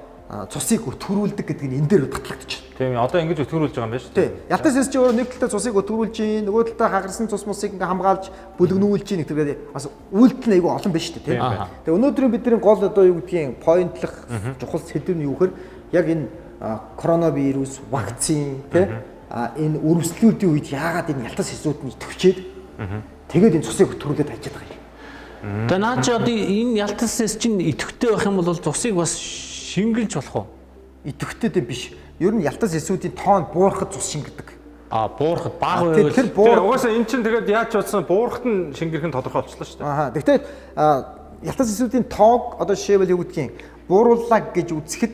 цусыг өтгөрүүлдэг гэдэг нь энэ дээр батлагдчих. Тийм одоо ингэж өтгөрүүлж байгаа юм байна шүү дээ. Тийм. Ялтас эс чи өөрөө нэг талдаа цусыг өтгөрүүлж чинь, нөгөө талдаа хагарсан цус мусыг ингээ хамгаалж бүлэгнүүлж чинь гэдэг бас үйлдэл нь айгүй олон байна шүү дээ, тийм. Тэгээ өнөөдрийн бидний гол одоо юу гэдгийг поинтлох чухал сэдэв нь юу гэхээр яг энэ коронавирус, вакцин, тийм энэ өрөвслүүдийн үед яагаад энэ ялтас эсүүд нь идэвхжээд тэгээд энэ цусыг өтгөрүүлээд хайж байгаа юм. Тэгээ наа чи одоо энэ ялтас эс чинь идэвхтэй байх юм бол цусыг бас шингэлж болох уу? Идэвхтэй дээ биш. Ер нь ялтас эсүүдийн тоон буурахад цус шингэдэг. А буурахад бага Тэр байвал тэр Тэр буур угаасаа эн чинь тэгээд яаж ч бодсон буурахт нь шингэрхэн тодорхой болчихлоо шүү дээ. Аха. Тэгтээ ялтас эсүүдийн тоог одоо жишээлбэл юу гэдгийг буурууллаа гэж үзэхэд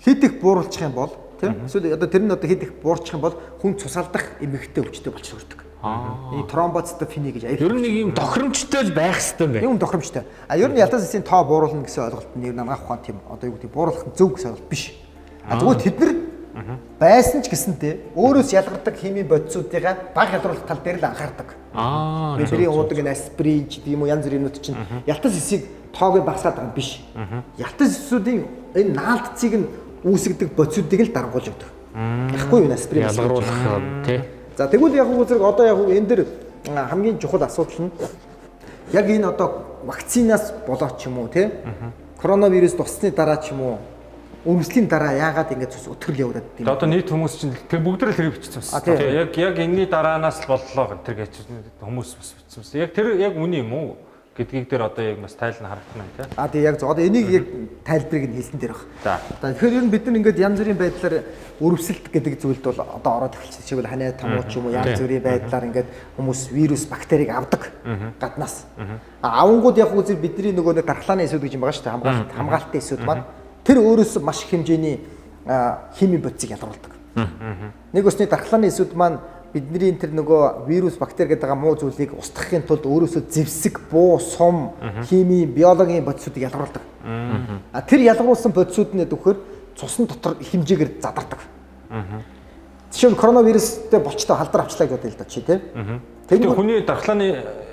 хэд их бууруулчих юм бол тийм эсвэл одоо тэр нь одоо хэд их буурчих юм бол хүн цусалдах эмгэгтэй өвчтэй болчих өрдөг. Аа. Тромбоцитопени гэж аюул. ер нь нэг юм тохиромжтой л байх хэрэгтэй юм байна. Юм тохиромжтой. А ер нь ялтас эсийн тоо бууруулна гэсэн ойлголт нь ер нь анх ухаан тийм одоо юу гэдэг бууруулах нь зөв гэсэн ойлголт биш. А зүгээр тэд нар байсан ч гэсэнтэй өөрөөс ялгардаг химийн бодисуудыгаа баг ялруулах тал дээр л анхаардаг. Аа. Бидний уудаг энэ аспирин ч гэдэг юм уу янз бүрийн юмнууд чинь ялтас эсийг тоог нь багасгаад байгаа юм биш. Ялтас эсүүдийн энэ наалтцыг нь үүсгдэг бодисуудыг л дарангуйлж өгдөг. Яхгүй юу энэ аспирин. Ялгаруулах тий. За тэгвэл яг үгүй зэрэг одоо яг энэ дэр хамгийн чухал асуудал нь яг энэ одоо вакцинаас болоод ч юм уу тий коронавирус дуссны дараа ч юм уу өрмөслийн дараа яагаад ингэж цус өтгөрл явагдаад тийм. Одоо нийт хүмүүс чинь тэр бүгд л тэрийг бичсэн А, бас. тий. Яг яг энэний дараанаас л боллоо гэх тэр гэж хүмүүс бас бичсэн бас. Яг тэр яг үний юм уу гэдгийг дээр одоо яг бас тайлан харагдана юм тий. А тий яг зөв. Одоо энийг яг тайлбарыг нь хэлсэн дээр баг. За. За тэгэхээр ер нь бид нар ингээд янз бүрийн байдлаар өрөвсөлт гэдэг зүйлд бол одоо ороод эхэлсэн. Жишээлбэл ханаа томуу ч юм уу янз бүрийн байдлаар ингээд хүмүүс вирус, бактерийг авдаг гаднаас. А авангууд яг үзэр бидний нөгөө нэг дархлааны эсүүд гэж юм байгаа шүү дээ. Хамгаалалт, хамгаалтын эсүүд маань тэр өөрөөсөө маш их хэмжээний химийн бодисыг ялгаруулдаг. Нэг өсний дархлааны эсүүд маань бидний тэр нөгөө вирус, бактери гэдэг байгаа муу зүйлийг устгахын тулд өөрөөсөө зэвсэг, буу, сум, химийн, биологийн бодисуудыг ялгаруулдаг. А тэр ялгаруулсан бодисууд нь нөхөр цусан дотор их хэмжээгээр задардаг. Жишээлбэл коронавирустэй болчтой халдвар авчлаа гэж бодъё л да чи тий. Тэгээ Тэнгүүд хүний дархлааны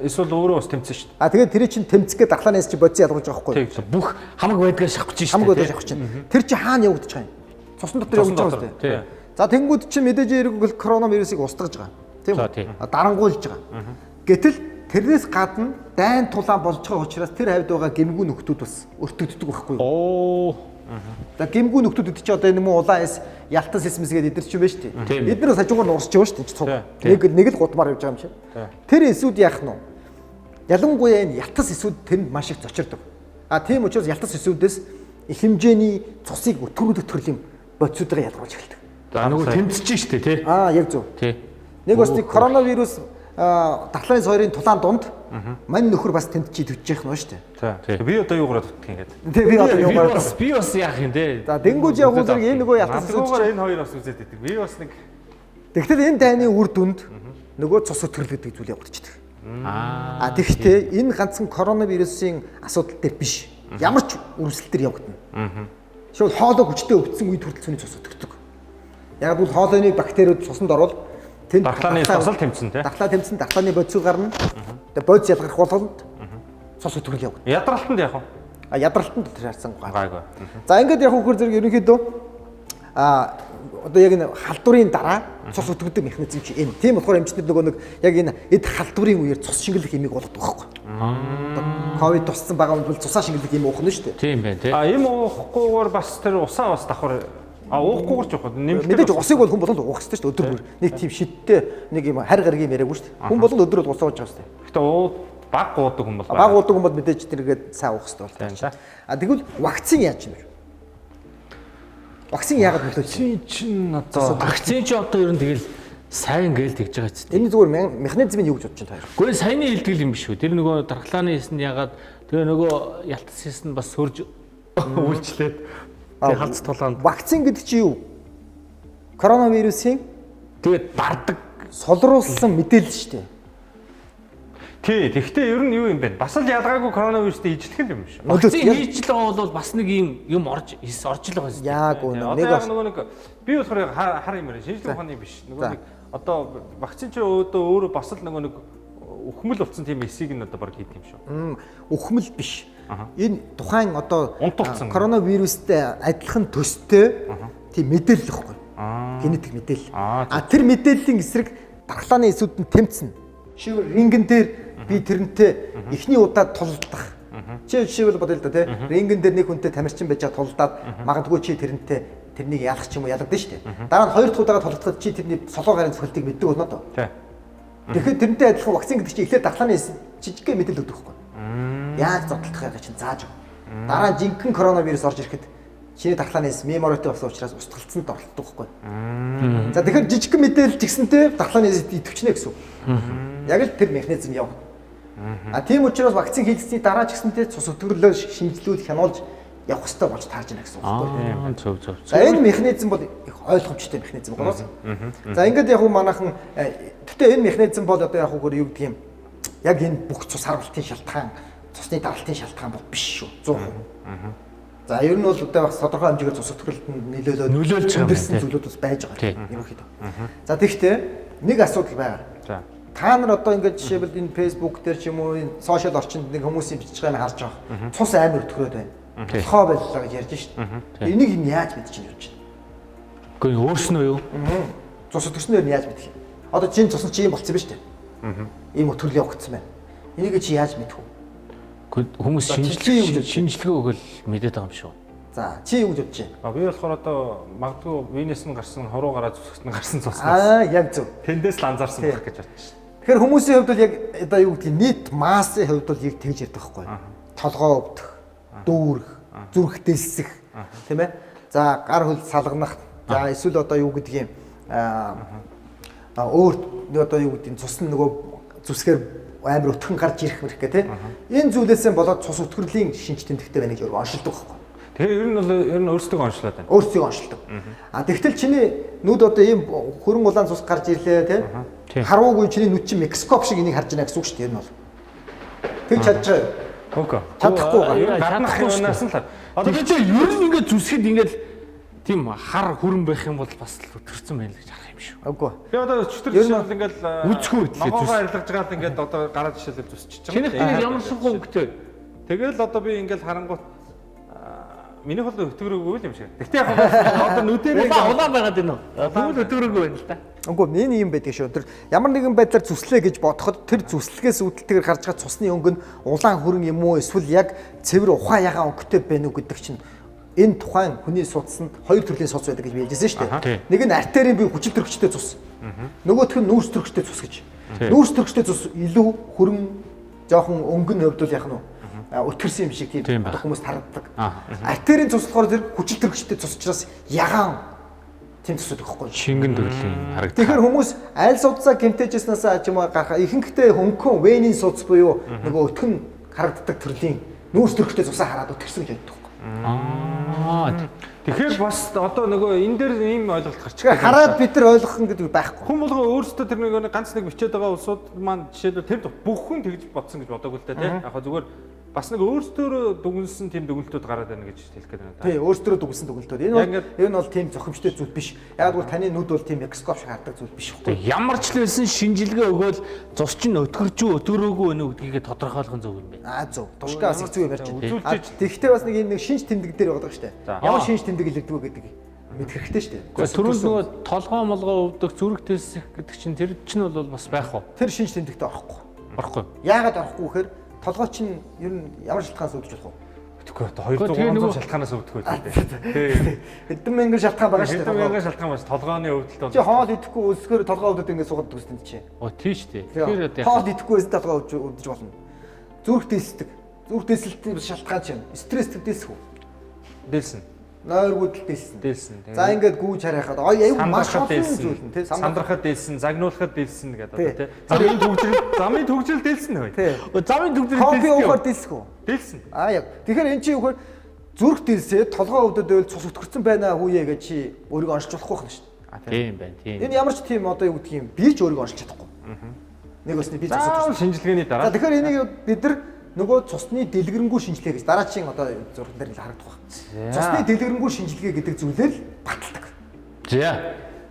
эсвэл өөрөө бас тэмцэн шүү а тэгээд тэр чинь тэмцгээ дархлааны эс чи бодис ялгаруулж байгаа байхгүй юу? дээ. Бүх хамаг байдгаар шавхж шээ. Хамаг бодож авах чинь. Тэр чи хаана явагдаж байгаа юм? Цусан дотор Цусан явагдаж байгаа дотор, үстэй. тий. За тэнгүүд чинь мэдээж хэрэг бол коронавирусыг устгаж байгаа. Тийм За, тий. үү? А, Дарангуйлж байгаа. Гэтэл тэрнээс гадна дайн тулаан болж байгаа учраас тэр хавьд байгаа гэмгүү нөхдүүд бас өртөгддөг байхгүй юу? Оо. За гэмгүү нөхдүүд гэдэг чи одоо энэ муу улаан эс, ялтан сэсмэс гэдэг эдэр чинь байна шүү дээ. Тийм. Эд нар бас хажуугаар нь урсж явна шүү дээ энэ цуг. Тий. Нэг нэг л гудмаар явж байгаа юм шиг. Тэр эсүүд яах нь вэ? Ялангуяа энэ ялтас эсүүд тэнд маш их зочирдог. А тийм учраас ялтас эсүүдээс их хэмжээний цусыг өтгөрүүлэх төрлийн бодисуудыг ялгаруулж эхэлдэг. За нөгөө тэмцэж штэ тий. Аа яг зөв. Тий. Нэг бас нэг коронавирус дархлааны сойрын тулаан дунд мань нөхөр бас тэнд чи төвчж явах нь шүү дээ. Тий. Би одоо юугаар дутх юм гээд. Тэ би одоо Би юугаар бас би бас яах юм те. За тэнгуүж яг үл зэрэг энэ нөгөө ялтас эсүүд Наадгүйгээр энэ хоёр бас үзээд идэг. Би бас нэг Тэгтэл энэ дайны үр дүнд нөгөө цус өтгөрл гэдэг зүйл явагдчихдаг. Аа. А тэгвэл энэ ганцхан коронавирусын асуудал дээр биш. Ямар ч өрсөлдөл дээр явагдана. Жишээлбэл хоолой хүчтэй өвдсөн үед хүртэл цөний цус өтгөрдөг. Яг бол хоолойны бактериуд цуснд орвол тэнд Дархлааны бас л тэмцэн, тий? Дархлаа тэмцэн, дархлааны бодисууд гарна. Тэгээ бодис ялгарх болгонд цус өтгөрл явагдана. ядралтанд яах вэ? А ядралтанд тэр харсан гай. Гайгүй. За ингээд яг үхээр зэрэг ерөнхийдөө а одоо яг энэ халдварын дараа цус өтгөрдөг механизм чи энэ. Тийм болохоор эмчнэр нөгөө нэг яг энэ эд халдварын үеэр цус шингэлэх эмийг болгодог байхгүй. Одоо ковид туссан байгаа хүн бол цусаа шингэлэх эм уух нь шүү дээ. Тийм байна тий. А им уухгүйгээр бас тэр усаа бас давхар а уухгүйгээр ч явах. Нэмэлт Мэдээж усыг бол хүн болгонд уух хэрэгтэй шүү дээ өдөр бүр. Нэг тийм шидтэй нэг юм харь гаргийн юм яриаггүй шүү дээ. Хүн болгонд өдөр бол ус ууж байгаа шүү дээ. Гэтэ уу баг уудаг хүн бол Баг уудаг хүн бол мэдээж тэргээд сайн уух хэрэгтэй Тийм бол. та. А тэгвэл вакцин яаж юм бэ? Вакцин яагаад нөлөөлж байна? Вакцин чинь одоо Вакцин чи одоо ер нь тэгэл сайн гээл тэгж байгаа ч. Энэ зүгээр механизмыг юу гэж бодож байна та хоёр? Гэхдээ саяны хэлтгэл юм биш үү? Тэр нөгөө дархлааны эс нь ягаад тэгээ нөгөө ялтас эс нь бас сөрж үйлчлээд тэгээ халц тулаанд Вакцин гэдэг чи юу? Коронавирусын тэгээд дардаг солруулсан мэдээлэл шүү дээ. Тий, тэгвэл ер нь юу юм бэ? Бас л ялгаагүй коронавирустэй ижилхэн юм биш. вакцин Яг- хийж л байгаа бол бас нэг юм юм орж эс орж л байгаа юм. Яг үнэ. Одоо Нэг яг бас нөгөө нэг би болохоор хар юм яриа. Шинжлэх ухааны биш. Нөгөө нэг одоо вакцин чи өөдөө өөрөө бас л нөгөө нэг өхмөл болсон тийм эсийг нь одоо баг хийдэг юм шүү. Өхмөл биш. Энэ тухайн одоо Унтуулсан. коронавирустай адилхан төстэй тийм мэдээлэл ихгүй. Генетик мэдээлэл. Аа, А тэр мэдээллийн эсрэг дархлааны эсүүд нь тэмцэнэ. Жишээлбэл рингэн дээр би тэрнтэй эхний удаа тулалдах. Чи жишээлбэл бодъё л да тий. Рингэн дээр нэг хүнтэй тамирчин байж байгаа тулалдаад магадгүй чи тэрнтэй тэрнийг ялах ч юм уу ялагдана шүү дээ. Дараа нь хоёр дахь удаага тулалдахад чи тэрний солоо гарын цохилтыг мэддэг болно доо. Тий. Тэгэхээр тэрнтэй адилхан вакцин гэдэг чинь эхлээд дархлааны эс жижигхэн мэдээлэл өгдөг байхгүй. Яаж зодтолдох байгааг чинь зааж өгнө. Дараа нь жинхэнэ коронавирус орж ирэхэд Чиний дархлааны эс меморитой болсон учраас устгалцсанд оролцдог байхгүй. За тэгэхээр жижигхэн мэдээлэл ч гэсэнтэй дархлааны эс идэвчнэ гэсэн үг. Яг л тэр механизм явна. А тийм учраас вакцин хийлгэсний дараа ч гэсэнтэй цус өтгөрлөө шинжилүүд хянуулж явах хэрэгтэй болж таарж байна гэсэн үг байхгүй. Зөв зөв. За энэ механизм бол их ойлгомжтой механизм байна. За ингээд яг уу манайхан гэтээ энэ механизм бол одоо яг уу юу гэдэг юм яг энэ бүх цус харуултын шалтгаан, цусны даралтын шалтгаан бол биш шүү. 100%. За ер нь бол одоо бас тодорхой хэмжээгээр цус өтгөрөлтөнд нөлөөлөөд Нөлөөлж байгаа юм өндөрсөн байна, зүйлүүд бас байж байгаа. Тий. Ерөнхийдөө. За тэгэхдээ нэг асуудал байгаа. За. Та нар одоо ингээд жишээлбэл энэ Facebook дээр ч юм уу энэ сошиал орчинд нэг хүмүүсийн бичиж байгааг харж байгаа. Цус амар өтгөрөөд байна. Толгой боллоо гэж ярьж шít. Энийг нь яаж мэдчих юм гэж. Үгүй өөрснөө юу? Цус өтгөрснөөр нь яаж мэдэх юм? Одоо чинь цус нь чи юм болцсон ба штэ. Ийм өтгөрл явагдсан байна. Энийг чи яаж мэдэх вэ? Үгүй хүмүүс За, чи юу гэж шинжилгээ өгөөл мэдээд байгаа юм шүү. За чи юу гэж бодож байна? А би болохоор одоо магадгүй венес нь гарсан, хуруу гараа зүсгт нь гарсан цуснаас Аа яг зөв. тэндээс л анзаарсан Тий. байх гэж бодчих. Тэгэхээр хүмүүсийн хувьд бол яг одоо юу гэдгийг нийт массын хувьд бол яг тэгж ярьдаг байхгүй. Толгоо өвдөх, дүүрэх, зүрх дэлсэх, тийм ээ. За гар хөл салганах, за эсвэл одоо юу гэдгийг аа өөр нэг одоо юу гэдгийг цус нь нөгөө зүсгээр амар өтгөн гарч ирэх мэрх гэх тийм. Энэ зүйлээсээ болоод цус өтгөрлийн шинж тэмдэгтэй байна гэж өөрөө оншилдог байхгүй. Тэгэхээр ер нь бол ер нь өөрсдөө онцлоод байна. Өөрсдөө оншилдог. А тэгтэл чиний нүд одоо ийм хөрөн улаан цус гарч ирлээ Тий. тийм. Харуугүй чиний нүд чинь микроскоп шиг энийг харж байна гэсэн үг шүү дээ энэ бол. Тэг чадж байгаа юу? Үгүй. Чадахгүй байгаа. Ер нь гаднах Чадахгүй шүү дээ. юунаас нь л хар. Одоо би Тэгэхдээ ер нь ингээд зүсгэд ингээд тийм хар хүрэн байх юм бол бас л өтөрсөн байна л гэж харах юм шүү. Үгүй. би одоо өчтөр Ер нь жишээл ингээл Үзэхгүй хөтлөө ногоогоо зүс. арилгаж байгаа л ингээд одоо гараа жишээлбэл зүсчихэж байгаа. Чинийх дээр ямар шугам өнгөтэй. Тэгэл одоо би ингээл харангуут миний бол өтгөрөөгүй л юм шиг. Гэтэ яг одоо нүдэрээ Улаан улаан байгаад байна уу? Тэгвэл өтгөрөөгүй байна л да. Үгүй энэ юм байдаг шүү. Тэр ямар нэгэн байдлаар зүслээ гэж бодоход тэр зүслэгээс үүдэлтэйгээр гарч байгаа цусны өнгө нь улаан хүрэн юм уу эсвэл яг цэвэр ухаан ягаан өнгөтэй байна уу гэдэг чинь энэ тухайн хүний судсанд хоёр төрлийн судас байдаг гэж би хэлжсэн шүү тий. дээ. Нэг нь артерийн бие хүчил төрөгчтэй цус. Нөгөөх нь нүүрс төрөгчтэй цус гэж. Нүүрс төрөгчтэй цус илүү хүрэн жоохон өнгө нь хувьд бол яг нь өтгөрсөн юм шиг Тийм тийм байх. одоо хүмүүст харагддаг. Аа. Артерийн цус болохоор тэр хүчил төрөгчтэй цус учраас ягаан тийм цус өгөх байхгүй. Шингэн төрлийн харагдах. Тэгэхээр хүмүүс аль судсаа гэмтээжснээс ч юм уу гарах ихэнхдээ хөнгөн венийн судас буюу нөгөө өтгөн харагддаг төрлийн нүүрс төрхтэй цусаа хараад өтгөрсөн гэж боддог. Аа. Тэгэхээр бас одоо нөгөө энэ дээр ийм ойлголт гарч Тэгэхээр хараад бид нар ойлгох нь гэдэг байхгүй. Хүн болгоо өөрсдөө тэр нэг ганц нэг бичээд байгаа улсууд маань жишээлбэл тэр бүх хүн тэгж бодсон гэж бодоагүй л дээ тий. Яг хаа зүгээр бас нэг өөрсдөө дүгнсэн тийм дүгнэлтүүд гараад байна гэж хэлэх гээд байна да. Тий, өөрсдөө дүгнсэн дүгнэлтүүд. Энэ Яг бол ингээд- энэ бол тийм зохимжтой зүйл биш. Яг бол таны нүд бол тийм микроскоп шиг хардаг зүйл биш байхгүй. Ямар ч л байсан шинжилгээ өгөөл цус чинь өтгөрч үү өтгөрөөгүй вэ гэдгийг тодорхойлох нь зөв юм байна. Аа зөв. Тушгаа бас их зүг юм ярьж байна. Үзүүлж Аа, Тэгэхдээ бас нэг энэ нэг шинж тэмдэг дээр байгаа шүү дээ. За. Ямар шинж тэмдэг илэрдэг вэ гэдэг мэдэх хэрэгтэй шүү дээ. Гэхдээ түрүүнд нөгөө толгоо молгоо өвдөх, зүрх тэлсэх гэдэг чинь тэр чинь бол бас байх уу? Тэр шинж тэмдэгтээ орохгүй. Орохгүй. Яагаад орохгүй гэхээр толгой чинь ер нь ямар шалтгаанаас өвдөж болох вэ? Тэгэхгүй одоо Гэхдээ 200 тэгээ 300 нөгөө- шалтгаанаас өвдөх үү тий. Хэдэн мянган шалтгаан байгаа шүү дээ. Хэдэн толгой. мянган шалтгаан бас толгооны өвдөлт бол Чи хоол идэхгүй өлсгөр толгой өвдөд ингээд суугаад үстэнд чи. Оо тийш тий. Тэгэхээр одоо Хоол идэхгүй байсан толгой өвдөж болно. Зүрх дэлсдэг. Зүрх дэлсэлтийн бас шалтгаан чинь стресс дэлсэх үү? дэлсэн. Нойргүйдэл дэлсэн. Дэлсэн. За ингээд гүүж харайхад ой аюу маш Сандрахад олон дэлсэн. зүйл нь тий. Сандрахад дэлсэн, загнуулахад дэлсэн гэдэг Тий. одоо тий. Замын төгжрөл, замын төгжрөл дэлсэн хөөе. Тий. Замын төгжрөл Кофе дэлсэх уухаар дэлсэх үү? Дэлсэн. Аа яг. Тэгэхээр эн чинь юу гэхээр зүрх дэлсээ толгой өвдөд байвал цус өтгөрсөн байна хүүе гэж чи өөрийгөө оншилж болохгүй байна шүү дээ. Тийм байна тийм. Энэ ямар ч тийм одоо юу гэдгийг юм би ч өөрийгөө оншилж чадахгүй. Нэг өсний би цус Заавал өтгөрсөн. шинжилгээний За дараа тэгэхээр энийг бид нар нөгөө цусны дэлгэрэнгүй шинжилгээ гэж дараагийн одоо зурган дээр л харагдах байх. Цусны дэлгэрэнгүй шинжилгээ гэдэг зүйлээр л баталдаг. За.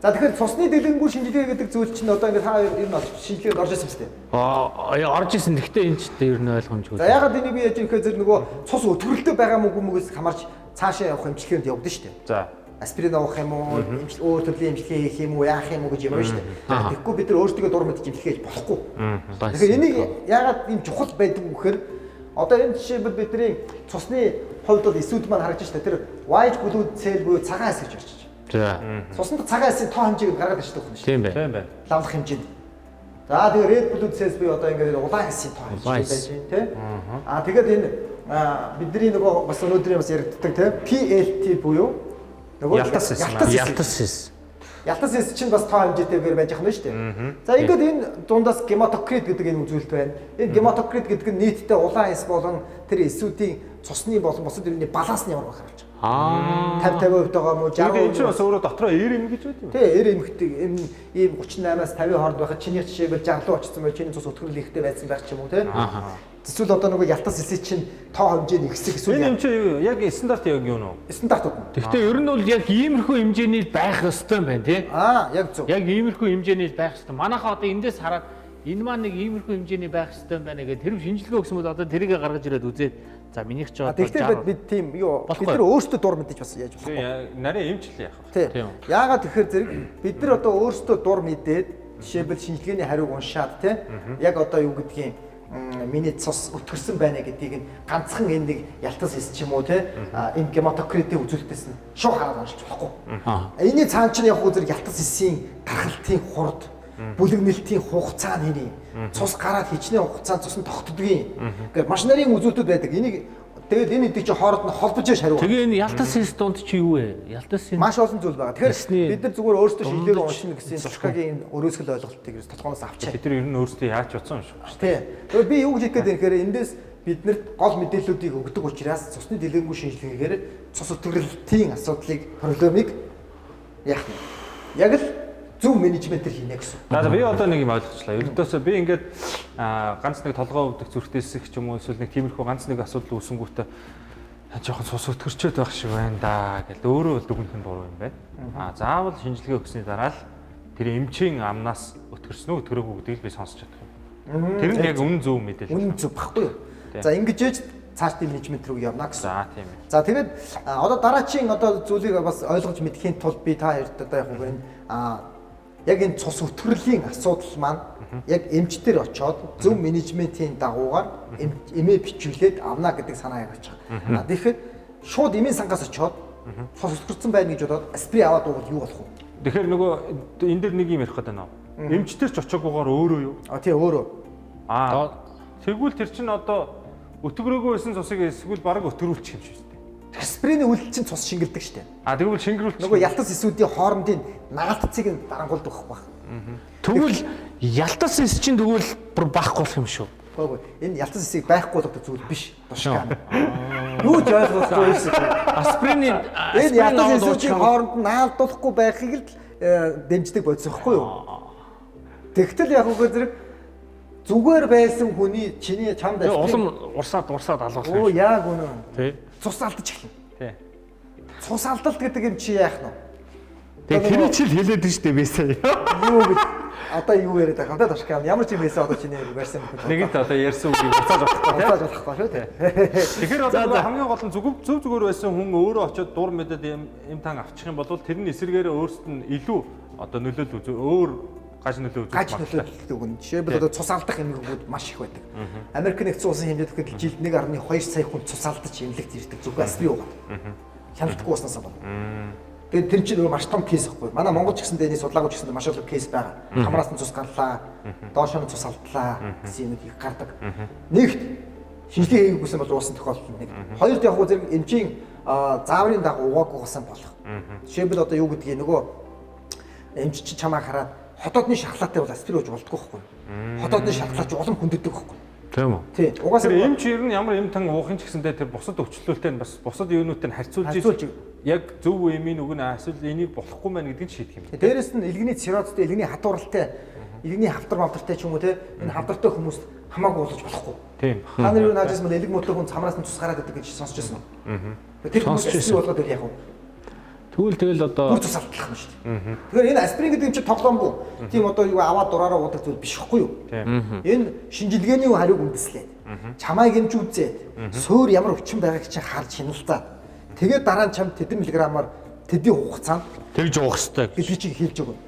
За тэгэхээр цусны дэлгэрэнгүй шинжилгээ гэдэг зүйл чинь одоо ингээд та ер нь шинжилгээнд орж ирсэн юм шүү дээ. Аа орж исэн. Гэхдээ энэ ч ер нь ойлгомжгүй. За ягаад энийг би яаж юм гэхээр зэрэг нөгөө цус өтгөрөлтэй байгаа мөг мөгөөс хамаарч цаашаа явах эмчилгээнд явдсан шүү дээ. За. Аспирин авах юм уу, өөр төрлийн эмчилгээ хийх юм уу, яах юм уу гэж юм байна шүү дээ. Тэгэхгүй бид нар өөрсдөө дур мэдж эмчилгээ хийж болохгүй. Тэгэхээр энийг ягаад ийм чухал байдаг вэ гэхээр одоо энэ жишээлбэл бидний цусны хувьд бол эсүүд маань харагдаж шүү дээ. Тэр white blood cell буюу цагаан эс гэж орчиж. За. Цуснд цагаан эсийн тоо хэмжээг гаргаад ирдэг юм шүү. Тийм байна. Тийм байна. Лавлах хэмжээнд. За тэгээ red blood cells буюу одоо ингээд улаан эсийн тоо хэмжээ Улаан байж эс. байна тий. Аа тэгээд энэ бидний нөгөө бас өнөөдрийн бас яригддаг те PLT буюу нөгөө Ялтас эс. Ялтас эс. Ялтас эс чинь бас тоо хэмжээтэйгээр байж ах нь шүү дээ. За ингээд энэ дундаас гематокрит гэдэг энэ үзүүлэлт байна. Энэ гематокрит гэдэг нь нийтдээ улаан эс болон тэр эсүүдийн цусны болон бусад юмны баланс нь ямар байх харуулж байгаа. Аа. 50 50% байгаа мó 60%. Энэ 60% чинь бас өөрөө дотроо 90 эм гэж байд юм. Тий, 90 эмхтэй эм ийм 38-аас 50 хооронд байхад чиний жишээвэл 60 руу очсон байл чиний цус өтгөрөл ихтэй байсан байх ч юм уу тий. Эсвэл одоо нөгөө ялтас эсээ чинь тоо хэмжээ нь ихсэх эсвэл Энэ юм чи юу? Яг стандарт яг юу нөө? стандартууд нь. Гэхдээ ер нь бол яг иймэрхүү хэмжээний л байх ёстой юм байна тий. Аа, яг зөв. Яг иймэрхүү хэмжээний л байх ёстой. Манайхаа одоо эндээс хараад энэ маань нэг иймэрхүү хэмжээний байх ёстой юм байна гэх тэр шинжилгээ өгсөн бол одоо тэрийг гаргаж ирээд үзээд за минийх ч одоо Тэгэхдээ бид тийм юу бид нар өөрсдөө дур мэдэж бас яаж болохгүй. Нарийн эмчлээ яах вэ? Тий. Яагаад тэгэхээр зэрэг бид нар одоо өөрсдөө дур мэдээд жишээлбэл шинжилгээний хариуг уншаад тий яг одоо юу гэдгийг миний цус өтгөрсөн байна гэдгийг нь ганцхан энэ нэг ялтас эс ч юм уу те энэ гематокритийн үзүүлэлтээс нь шууд хараад уншиж болохгүй. Энэний цаан чинь яг хүү зэрэг ялтас эсийн тархалтын хурд, бүлэгнэлтийн хугацаа нь хэний цус гараад хичнээн хугацаанд цус нь тогтдгийн. Ингээд маш нарийн үзүүлэлтүүд байдаг. Энийг тэгээд энэ эдийг чи хооронд нь холбож яш хариу. Тэгээ энэ ялтас эс дунд чи юу вэ? Ялтас энэ маш олон зүйл байгаа. Тэгэхээр бид нар зүгээр өөрсдөө шинжилгээг уншина гэсэн тушкагийн өрөөсгөл ойлголтыг ерөөс толгооноос авчаа. Бид нар ер нь өөрсдөө яаж утсан юм шиг. Тий. Тэгэхээр би юу гэж хэлэх гээд байна гэхээр эндээс биднэрт гол мэдээллүүдийг өгдөг учраас цусны дэлгэрэнгүй шинжилгээгээр цус өтгөрөлтийн асуудлыг проблемыг яах нь яг л зөв менежментээр хийнэ гэсэн. За би одоо нэг юм ойлгочлаа. Ердөөсөө би ингээд ганц нэг толгой өвдөх зүрхтээсэх ч юм уу эсвэл нэг тиймэрхүү ганц нэг асуудал үүсэнгүүтээ жоохон цус өтгөрчөөд байх шиг байна да гэл өөрөө бол дүгнэх нь буруу юм байна. А заавал шинжилгээ өгсөний дараа л тэр эмчийн амнаас өтгөрсөн үү өтгөрөөгүй гэдгийг би сонсч чадах юм. Тэр нь яг үнэн зөв мэдээлэл. Үнэн зөв баггүй юу? За ингэж ээж цаашдын менежмент рүү явна гэсэн. За тийм ээ. За тэгээд одоо дараачийн одоо зүйлийг бас ойлгож мэдэхийн тулд би та хоёрт одоо яг энэ яг энэ цус өтгөрлийн асуудал маань яг эмчтэр очоод зөв менежментийн дагуугаар эмээ бичүүлээд авна гэдэг санаа явуулж байгаа. Тэгэхээр шууд эмийн сангаас очоод цус өтгөрсөн байна гэж бодоод аспирин аваад уувал юу болох вэ? Тэгэхээр нөгөө энэ дэр нэг юм ярих гэдэг нөө. Эмчтэр ч очоогүйгээр өөрөө юу? А тий өөрөө. Аа тэгвэл тэр чинь одоо өтгөрөөгөө байсан цусыг эсвэл бараг өтгөрүүлчих юм шиг үү? Аспирины үйлдэл чинь цус шингэлдэг штэ. А тэгвэл шингэрүүлчих. Нөгөө ялтас эсүүдийн хоорондын наалтцыг нь дарангуулдаг байх. Тэгвэл ялтас эс чинь тэгвэл бүр байхгүй болох юм шүү. Үгүй энэ ялтас эсийг байхгүй болгодог зүйл биш. Тушгаа. Юу ч ойлгохгүй юм шиг. Аспирины энэ ялтас эсүүдийн хооронд нь наалдуулахгүй байхыг л дэмждэг бодисохгүй юу? Тэгтэл яг үгүй зэрэг зүгээр байсан хүний чиний чамд аспирин улам урсаад алгуулах. Оо яг үнэн. Тий. Цус алдаж эхэлнэ. Тий. Цус алдалт гэдэг юм чи яах нь вэ? Тэгээ тэр чил хэлээд нь штэ би сая. Юу гэж одоо юу яриад байгаа юм бэ тушгаа? Ямар ч юм хэлсэн одоо чиний ярьсан юм. Нэгэнт одоо ярьсан үгийг буцааж болохгүй тий. Буцааж болохгүй шүү тий. Тэгэхээр одоо хамгийн гол нь зөв зүгээр байсан хүн өөрөө очиод дур мэдээд юм тан авчих юм бол тэр нь эсэргээрээ өөрсдөд нь илүү одоо нөлөөлөл үзүү өөр гаж нөлөө үзүүлэх гаж нөлөөлөлт өгнө. Жишээлбэл одоо цус алдах эмгэгүүд маш их байдаг. Америк нэгдсэн улсын хэмжээнд гэхэд жилд 1.2 сая хүн цус алдаж эмнэлэгт ирдэг. Зөвхөн аспирин уугаад. Хяналтгүй болсноосоо байна. Тэгээд тэр чинь өөр маш том кейс ихгүй. Манай Монгол ч гэсэндээ энийг судлаагүй ч гэсэндээ маш олон кейс байгаа. Хамраас нь цус гарлаа, доошоо нь цус алдлаа гэсэн юмуд их гардаг. Нэгт шинжилгээ хийгээгүйсэн бол уусан тохиолдол нэг. Хоёрт яг хөө зэрэг эмчийн зааврын дагуу угаагүйсэн болох. Жишээлбэл одоо юу гэдгийг нөгөө эмч чи чамаа хараад хотоодны шархлаатай бол аспирин ууж болдгоо байхгүй. Хотоодны шархлаа ч улам хүндэтдэг байхгүй. Тийм үү? Тий. Угаасаа тэр эмч ер нь ямар эм тан уух юм ч гэсэндээ тэр бусад өвчлөлттэй нь бас бусад юунуудтай нь харьцуулж яг зөв эмийн үг нь эсвэл энийг болохгүй мэн гэдгийг шийдэх юм. Дээрээс нь элгэний циррозтой, элгэний хатууралтай, элгэний хавтар мавтартай ч юм уу те энэ хавтартай хүмүүст хамаагүй уулаж болохгүй. Тийм. Та нар юу наажсэн бол элэг мөтлөг хүн цамраас нь цус гараад идэг гэж сонсч байсан уу? Тэр хүмүүс аспирин болгоод ирэх яг уу? Тэгвэл тэгэл одоо бүр цус алдлах юм шүү дээ. Тэгэхээр энэ аспирин гэдэг юм чинь тоглоомгүй. Тийм одоо юу аваад дураараа уудаг зүйл биш хгүй юу? Энэ шинжилгээний хариуг үндэслээд чамайг эмч үзээд суур ямар өвчин байгааг чинь харж хяналцаад тэгээд дараа нь чам тэдэн миллиграммаар тэдний хугацаанд тэгж уух хэрэгтэй гэдгийг чинь хэлж өгнө.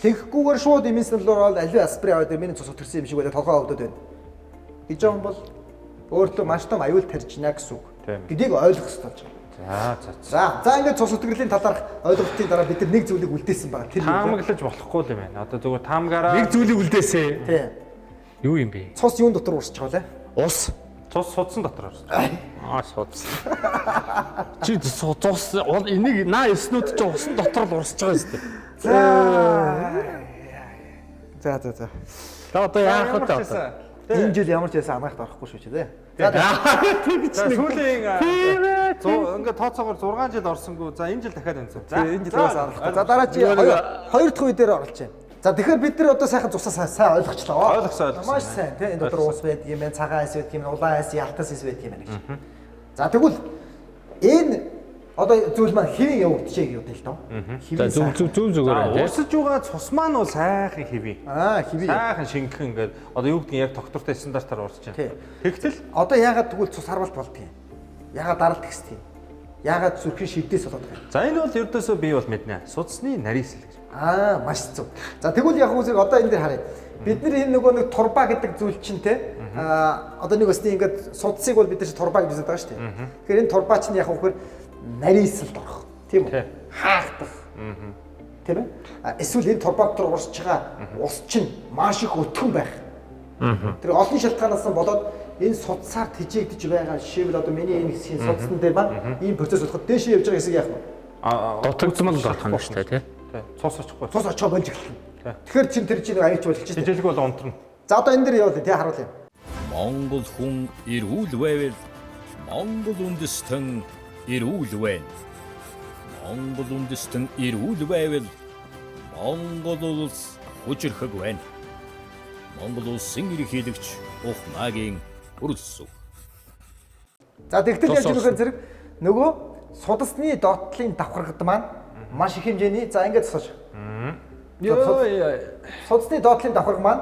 Тэгэхгүйгээр шууд эмийн санал руу ороод аливаа аспирин аваад миний цус өтөрсөн юм шиг байлаа толгой өвдөд байна. Гэж байгаа юм бол өөртөө маш том аюул тарж байна гэсэн үг. Гэдгийг ойлгох хэрэгтэй болж байгаа. За. За ингээд цус өтгөрлийн талаарх ойлголтын дараа бид нар нэг зүйлийг үлдээсэн байгаа. Тэр таамаглаж болохгүй л юм байна. Одоо зүгээр таамгаараа нэг зүйлийг үлдээсэ. Тий. Юу юм бэ? Цус юун дотор урсчих вэ? Ус. Цус судсан дотор орсон. Аа судас. Чи цус энийг наа эснүүд чи усан дотор л урсж байгаа юм шүү дээ. За за за. За одоо яах вэ одоо? Энэ жил ямар ч байсан анаахт орохгүй шүү чи тий. За Тэгж За нэг сүүлийн Тийм ээ. ингээ тооцоогоор 6 жил орсонгүй. За энэ жил дахиад өнцөө. За энэ жил угаасаа орохгүй. За дараа чи хоёр дахь үе дээр оруулж байна. За тэгэхээр бид нар одоо сайхан цусаа сайн ойлгочлоо. Ойлгосон, ойлгосон. Маш сайн тий. Энэ дотор ус байдаг юм байна, цагаан эс байдаг юм, улаан эс, ялтас эс байдаг юм байна гэж. За тэгвэл энэ одоо зүйл маань хэвийн явагдчихэ гэж бодъё л доо. За Хэвийн зүг зүг зүг зүгээр За байна тий. урсаж байгаа цус маань бол сайхан хэвийн. Аа хэвийн. Сайхан шингэн ингээд одоо юу гэдгийг яг тогтвортой стандартаар урсаж Тий. байна. Тэгтэл Одоо яагаад тэгвэл цус харвалт болдгийг? Яагаад даралт гэсдэг юм? Яагаад зүрхийн шивдээс болоод байгаа юм? за энэ бол ердөөсөө би бол мэднэ. Судасны нарийсэл гэж. Аа маш зөв. За тэгвэл яг үзэг одоо энэ дээр харъя. Бид нар энэ нөгөө нэг турба гэдэг зүйл чинь те аа одоо нэг өсний ингээд судсыг бол бид нар чи турба гэж үздэг байгаа шүү дээ. Тэгэхээр энэ турба чинь яг үхээр нарийсэлд орох тийм Тий. үү? Хаагдах. Тийм ээ? А, Эсвэл энэ турба дотор урсж байгаа ус чинь маш их өтгөн байх. Тэр олон шалтгаанаас нь болоод энэ судсаар тэжээгдэж байгаа жишээлбэл одоо миний энэ хэсгийн судсан дээр маань ийм процесс болоход дээшээ явж байгаа хэсэг яах вэ? Аа Дутагдмал болох юм шүү дээ тий. тий. Цус очихгүй. Цус очихоо болж эхэлнэ. Тий. Тэгэхээр чин тэр чинь аяч болж чинь. Тэжээлэг бол унтарна. За одоо энэ дэр явуулъя тий харуулъя. Монгол хүн эрүүл байвал Монгол үндэстэн эрүүл байна. Монгол үндэстэн эрүүл байвал Монгол улс хүчирхэг байна. Монгол улсын ерөнхийлөгч Ухмаагийн хүрэлцүү. За тэгтэл Тус яаж орсон. өгөхөр зэрэг нөгөө судасны доотлын давхаргад маань маш их хэмжээний за ингээд тусаж. Йоо яа. Судасны доотлын давхарга маань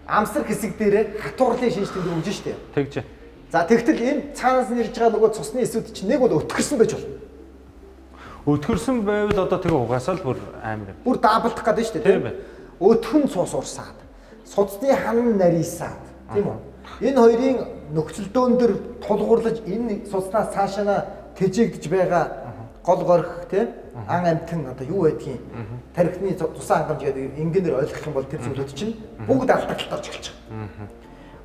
амсар хэсэг дээрээ хатуурлын шинж тэмдэг өгж штэ. Тэгж. За тэгтэл энэ цаанаас нь ирж байгаа нөгөө цусны эсүүд чинь нэг бол өтгөрсөн байж болно. Өтгөрсөн байвал одоо тэгээ угаасаа л бүр амар юм. Бүр даблдах гэдэг штэ Тийм ээ. Өтгөн цус урсаад, судасны хан нарийсаад тийм үү? Энэ хоёрын нөхцөлдөөн дээр тулгуурлаж энэ судаснаас цаашаа тэжээгдэж байгаа гол горих тийм ан амтан одоо юу байдгийг тархины цусан хангамж гэдэг энгийнээр ойлгох юм бол тэр зүйлүүд чинь бүгд алдагдлалд орж эхэлж байгаа.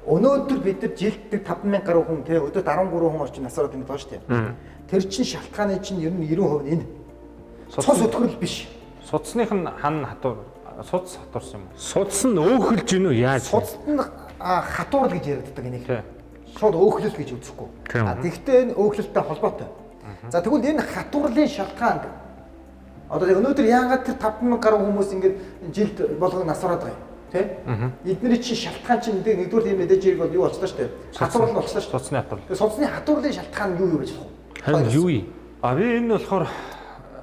Өнөөдөр бид нар жилд 5000 гаруй хүн тийм өдөрт 13 хүн орчин насаар ингэ байгаа шүү дээ. Тэр чинь шалтгааны чинь ер нь 90% нь энэ. Цус өтгөрөл биш. Судасных нь хан хатуур судас хатуурсан юм уу? Судас нь өөхөлж гинүү яаж? Судалт нь хатуурл гэж яригддаг энийг. Тий. Шууд өөхлөл гэж үзэхгүй. Тийм. А тэгвэл энэ өөхлөлттэй холбоотой. За тэгвэл энэ хатуурлын шалтгаан одоо тэг өнөөдөр яагаад тэр 5000 гаруй хүмүүс ингэж жилд болгон насвараад байгаа юм тий? Эдний чинь шалтгаан чинь нэг нэгдүгээр юм мэдээж хэрэг бол юу болчихлоо шүү дээ. Хатуурлал болчихлоо шүү дээ. Судасны хатуур. Тэгээ судасны хатуурлын шалтгаан нь юу юу байж болох вэ? Харин юу юм? А би энэ болохоор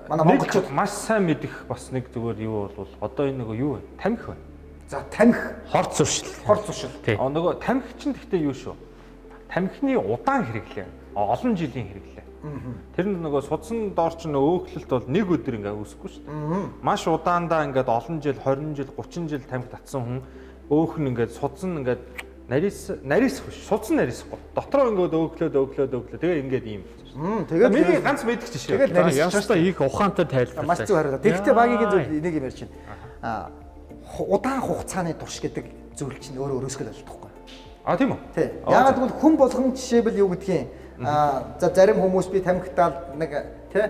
Манай нэг монголчууд маш сайн мэдэх бас нэг зүгээр юу бол одоо энэ нөгөө юу вэ? Тамхи байна. за тамхи, Хорт зуршил. хор зуршил. Тий. А нөгөө тамхи чинь гэхдээ юу шүү? Тамхины удаан хэрэглээ. Олон жилийн хэрэглээ. Тэр нь нөгөө судсан доор чинь өөхлөлт бол нэг өдөр ингээ үүсэхгүй шүү дээ. Маш удаандаа ингээд олон жил, 20 жил, 30 жил тамхи татсан хүн өөх нь ингээд судсан ингээд нарийс нарийсах биш, судсан нарийсахгүй. Дотроо ингээд өөхлөөд өөхлөөд өөхлөө. Тэгээ ингээд ийм. Тэгээд Миний ганц мэдэх жишээ. Тэгэл За нарийсчих ястаа их ухаантай тайлбарлаа. Маш зөв хариулаа. Тэгэхдээ багийн зүйл энийг юм ярьж байна. Аа удаан хугацааны турш гэдэг зүйл чинь өөрөө өрөөсгөл болдохгүй. А тийм үү? Тий. Яагаад гэвэл хүн болгон жишээвэл юу гэдгийг аа за зарим хүмүүс би тамхитаал нэг тий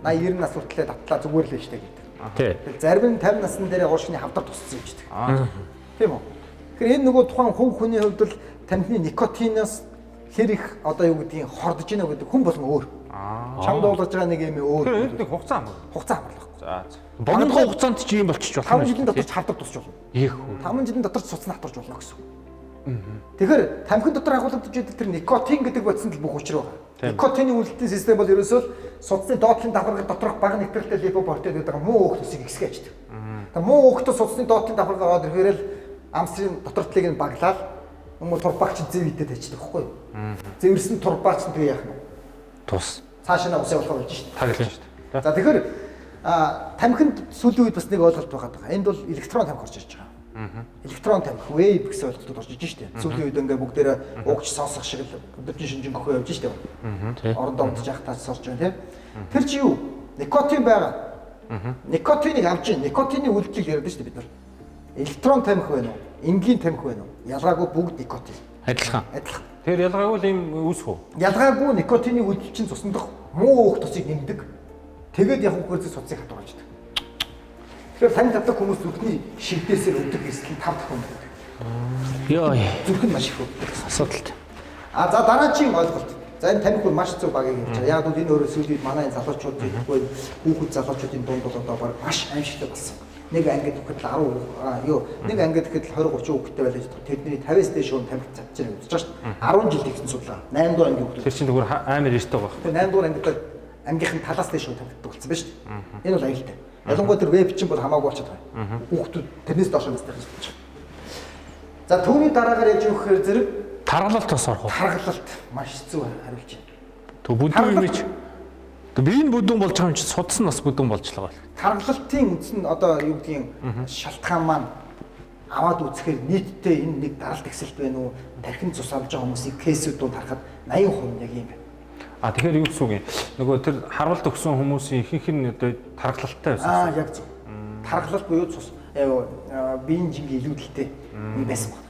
80 90 нас хүртлээр татлаа зүгээр л штэ гэдэг. Тий. Тэгэл зарим нь 50 насн дээрээ ууршны хавдар туссан юм чдэг. Тийм үү? Тэгэхээр энэ нөгөө тухайн хүн хүний хувьд бол тамхины никотиноос хэр их одоо юу гэдгийг хордож гинэ гэдэг хүн болгон өөр. Чамд дуулгаж байгаа нэг юм өөр. Тэгэхээр энд нэг хугацаа хамаарна. Хугацаа хамаарлах. За. за. Богино хугацаанд чи юм болчих болох 5 жилийн дотор ч хавдар тусч болно. Их хүү. 5 жилийн дотор ч суцсан хатарч болно гэсэн үг. Тэгэхээр тамхин дотор агуулгадж байдаг тэр никотин гэдэг бодисонд л бүх учир байгаа. Никотины үйлдэлтийн систем бол ерөөсөө л судасны доотлын давхарга доторх бага нэвтрэлтэй липопротеин гэдэг муу өөхлөсийг ихсгэж аждаг. Тэгээ муу өөхтө судасны доотлын давхарга ороод ирэхээр л амсрын дотор талыг нь баглаад юм уу турбагч зэв идэд тавьчихдаг байхгүй юу? Зэвэрсэн турбагч нь тэгээ яах нь вэ? Тус. Цаашаа нь ус явуулах болж шít. Таглаж шүү дээ. За тэгэхээр тамхинд сүүлийн үед бас нэг ойлголт байгаа даа. Энд бол электрон тамхи орж ирж байгаа. Электрон тамхи, вейп гэсэн ойлголтууд орж ирж штэ. Сүүлийн үед ингээ бүгдээрээ угч сонсох шиг л өдөржин шинжин гөхөө явж штэ. Тий. Орондоо унтж явах таас орж байна тийм. Тэр чи юу? Никотин байгаа. Никотиныг авч ийн. Никотины үйлдэлийг яриад штэ бид нар. Электрон тамхи байна уу? Энгийн тамхи байна уу? Ялгаагүй бүгд никотин. Адилхан. Адилхан. Тэр ялгаагүй л ийм үүсэх үү? Ялгаагүй никотины үйлдэл чинь цусан дах муу өөх тосыг нэмдэг. Тэгээд яг үгээр судсыг хатуулж. Тэгэхээр тань татдаг хүмүүс зүрхний шигдээсээр өвдөх эрсдэл нь 5 дахин өндөр. Йоо. Зүрх нь маш их өвддөг. Асуудалтай. А за дараагийн ойлголт. За энэ тамхи бол маш зөв багийг явж байгаа. Яг бол энэ өөрөө сүүлийн үед манай энэ залуучууд идэхгүй хүүхэд залуучуудын дунд бол одоо баг маш аимшигтай болсон. Нэг ангид гэхэд л 10 нэг ангид гэхэд л 20 30 хүүхэдтэй байлаа гэж тэдний 50-аас дээш хүн тамхи татж байгаа гэж үзэж байгаа шүү дээ. 10 жил тэгсэн судлаа. 8 дугаар ангийн хүүхдүүд. Тэр чинь зүгээр амар эрттэй байгаа. Тэр 8 дугаар ангид ангийнхан талаас дээш хүн тамхи татдаг болсон байна шүү дээ. Энэ бол аюултай. Ялангуяа тэр веб чинь бол хамаагүй болчиход байгаа. Хүүхдүүд тэрнээс доош настай гэж бодож байгаа. За түүний дараагаар яаж юу гэхээр зэрэг Таргалалт бас орох уу? Таргалалт маш зөв хариулж байна. Тэг бүдүүн юм чи. Тэг би энэ бүдүүн болж байгаа юм чи судас нь бас бүдүүн болж л байгаа. Таргалалтын үндсэн одоо юу гэдгийг шалтгаан маань аваад үзэхээр нийтдээ энэ нэг даралт ихсэлт байна уу? Тархин цус авж байгаа хүмүүсийн кейсүүд дунд харахад 80% яг юм байна. А тэгэхээр юу гэсэн үг юм? Нөгөө тэр харвалт өгсөн хүмүүсийн ихэнх нь одоо таргалалттай байсан. Аа яг зөв. Таргалалт буюу цус биеийн жингийн илүүдэлтэй юм байсан байна.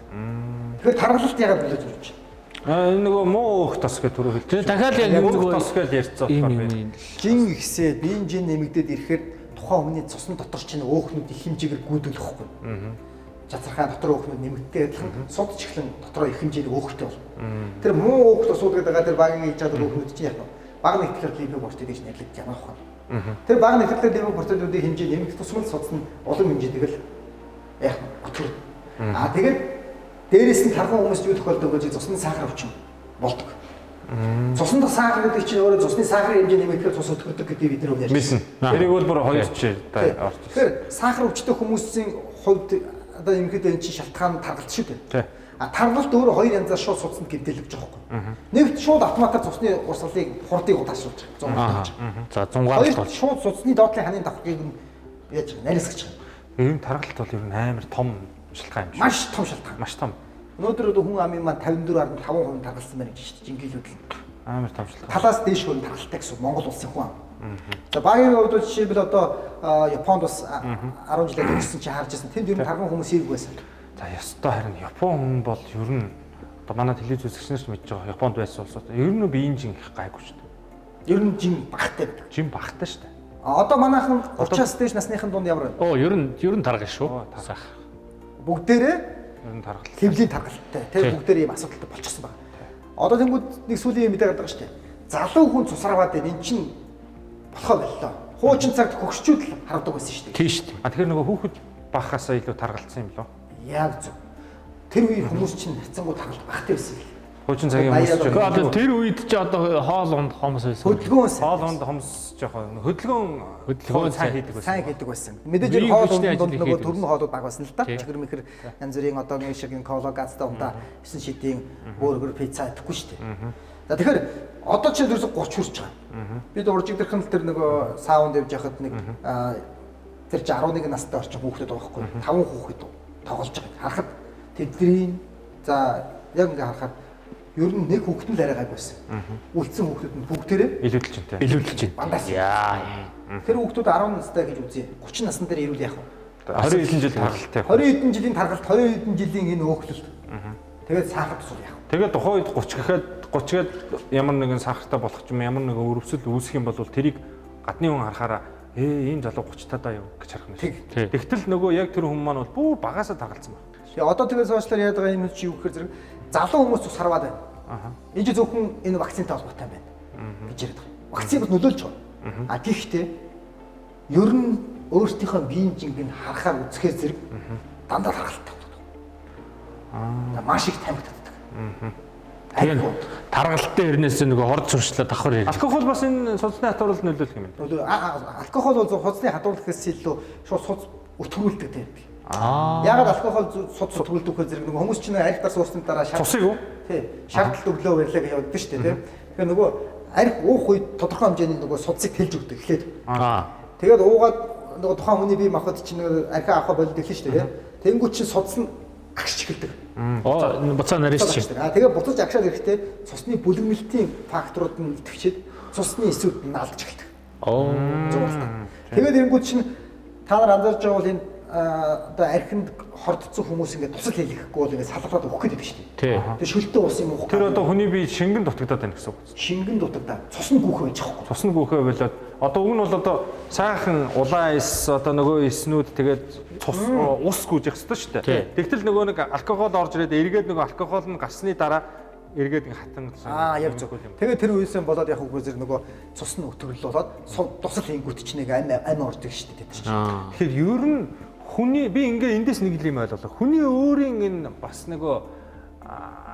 Тэгэхээр таргалалт яагаад нөлөөж ирж байна? Аа энэ нөгөө муу өөх тос гэх түрүү хэлж. Тэгээ дахиад яг нөгөө тос гэж ярьцсан болохоор би. Жин ихсээ биеийн жин нэмэгдээд ирэхээр тухайн хүний цусны дотор чинь өөхнүүд их хэмжээгээр гүйдүүлэхгүй. Чацархаа дотор өөхнүүд нэмэгддэг адилхан суд ч ихлэн дотроо их хэмжээний өөхтэй болно. Тэр муу өөх тосууд гэдэг байгаа тэр багийн хийж байгаа өөхнүүд чинь яг нь бага нэгтгэл липопротеин гэж нэрлэгдэж байгаа байхгүй. Тэр бага нэгтгэл липопротеинүүдийн хэмжээ нэмэгдэх тусмал судас нь улам хэмжээтэй л яг нь өтөр. Аа тэгээд дээрээс нь тархан хүмүүс юу тохиолдог вэ? Цусны сахар өвчин болдог. Цусан дах сахар гэдэг чинь өөрөө цусны сахарын хэмжээ нэмэгдэхээр цус өтгөрдөг гэдгийг бид нар ярьж байна. Тэрийг бол бүр хоёр жишээ орж ирсэн. Тэгэхээр сахар өвчтэй хүмүүсийн хувьд одоо ерөнхийдөө энэ чинь шалтгаан таргалт шүү дээ. А таргалт өөрөө хоёр янзаар шууд судсанд гэмтэл өгч байгаа байхгүй. Нэгт шууд автоматар цусны урсгалыг хурдыг удаашруулж байгаа. 100 болж байгаа. За 100 болж. Шууд судсны доотлын ханын давхаргыг нь яаж нарийсгаж байгаа. Ер нь таргалт бол ер нь амар том шалтгаан юм шиг. Маш том шалтгаан. Маш том. Өнөөдөр одоо хүн амын маань 54.5% таргалсан байна гэж шүү дээ. Жинхэнэ Амар том шалтгаан. Талаас дээш хүн таргалтай гэсэн Монгол улсын хүн ам. За багийн хувьд бол жишээлбэл одоо Японд бас 10 жилээр төгссөн чи харж байсан. Тэнд ер нь тарган хүмүүс ирэх байсан. За ёстой харин Япон хүн бол ер нь одоо манай телевиз үзэгч нар ч мэдж байгаа Японд байсан улсууд ер нь биеийн жин их гайгүй шүү дээ. Ер нь жин багтай байдаг. Жин багтай шүү дээ. Одоо манайхан 30-аас дээш насныхын дунд ямар вэ? Оо ер нь тарган шүү. Сайх. Бүгдээрээ ер нь таргалт. Хэвлийн таргалтай. Тэр бүгдээрээ ийм асуудалтай болчихсон байна. Одоо тэнгууд нэг сүүлийн юм мэдээ гардаг шүү дээ. Залуу хүн цусарваад байна. Эн чинь болохоо боллоо. Хуучин цагт хөгшчүүд л хардаг байсан шүү дээ. Тийм шүү дээ. А тэгэхээр нөгөө хүүхэд бахасаа илүү таргалцсан юм лөө? Яг зөв. Тэр үеийн хүмүүс чинь хацангуу таргалт багтай байсан юм. Хуучин цагийн хүмүүс чинь одоо тэр үед чи одоо хоол унд хомс байсан. Хөдөлгөөн хоол унд хомс жоохон хөдөлгөөн сайн хийдэг байсан. Сайн хийдэг байсан. Мэдээж энэ хоол унд дунд нөгөө төрн хоолууд баг байсан л да. Чихэр мэхэр янз бүрийн одоогийн шиг энэ кола газтай ундаа 9 шидийн бургер пицца идэхгүй шүү дээ. За тэгэхээр одоо чи ерөөсө 30 хүрч байгаа. Бид уржигдэрхэн л тэр нөгөө саунд явж яхад нэг тэр чи 11 настай орчин хүүхдүүд байгаа байхгүй. 5 хүүхэд тоглож байгаа. Харахад тэдний за яг ингээ харахад ер нь нэг хүүхэд нь л арай гайгүй байсан. Үлдсэн хүүхдүүд нь бүгдээрээ илүүдэлж байна. Илүүдэлж байна. Бандаас. Яа. Тэр хүүхдүүд 10 настай гэж үзье. 30 насн дээр ирүүл яах вэ? 20 хэдэн жил таргалтай. 20 хэдэн жилийн таргалт, 20 хэдэн жилийн энэ өөхлөлт. Тэгээд сахар тусал яах вэ? Тэгээд тухайн үед 30 гэхэд 30 гээд ямар нэгэн сахартай болох ч юм ямар нэгэн өрөвсөл үүсэх юм бол тэрийг гадны хүн харахаараа ийм залуу 30 тадаа юу гэж харах нь. Тэгтэл нөгөө яг тэр хүн маань бол бүр багасаа таргалцсан байна. Тэгээ одоо тэгээд сошиалар яриад байгаа юм чи юу гэхээр зэрэг залуу хүмүүс цус харваад байна. Энэ чи зөвхөн энэ вакцинтай холбоотой юм байна гэж яриад байгаа. Вакцин бол нөлөөлж байгаа. А гэхдээ ер нь өөрсдийнхөө биеийн жинг нь харахаар үзэхээр зэрэг дандаа таргалтай болдог. Аа маш их тамхи татдаг. Тэгээд таргалтай ирнээс нөгөө хорд сурчлаа давхар ирнэ. Алкогол бас энэ судасны хатуурлалд нөлөөлөх юм байна. Алкогол бол судасны хатуурлахаас илүү шууд суд өтгөрүүлдэг тийм. Яагаад алкогол суд өтгөрүүлдэг вэ зэрэг нөгөө хүмүүс чинь арх дарс уусны дараа шар цусыг үү? Тий. Шаардлалт өглөө барилаа гэж явдаг шүү дээ, тий. Тэгэхээр нөгөө арх уух үед тодорхой хэмжээний нөгөө судсыг тэлж өгдөг эхлээд. Тэгээд уугаад нөгөө тухайн хүний бие махбод чинь нөгөө архиа авах болд эхэлнэ шүү дээ, тий. Тэнгүүт чинь судас нь агшч эхэлдэг. Буцаа нарийсч. Тэгээ буцаж агшаад ирэхдээ цусны бүлэгнэлтийн факторууд нь идэвхжээд цусны эсүүд нь алдаж эхэлдэг. Зуралтай. Тэгээд эрэнгүүт чинь та нар анзаарч байгаа бол энэ одоо архинд хордцсон хүмүүс ингээд тусал хэлэхгүй бол ингээд салгалаад өгөх гээд байдаг шүү дээ. Тий. Тэгээ шөлтөө ус юм уух. Тэр одоо хүний бие шингэн дутагдаад байна гэсэн үг. Шингэн дутагдаа. Цус нь гүөх байж байгаа байхгүй. Цус нь гүөхээ болоод одоо уг нь бол одоо сайхан улаан эс одоо нөгөө эснүүд тэгээд цус ус гүйж явах хэрэгтэй шүү дээ. Тэгтэл нөгөө нэг алкогол орж ирээд эргээд нөгөө алкогол нь гарсны дараа эргээд ингээ хатан Аа яг зөв. Тэгээд тэр үеэсээ болоод яг үгүй зэрэг нөгөө цус нь өтгөрөл болоод тусал хийнгүүт чинь нэг ам ордог шүү дээ тэр чинь. Тэгэхээр ер нь хүний би ингээ эндээс нэг л юм ойлголоо. Хүний өөрийн энэ бас нөгөө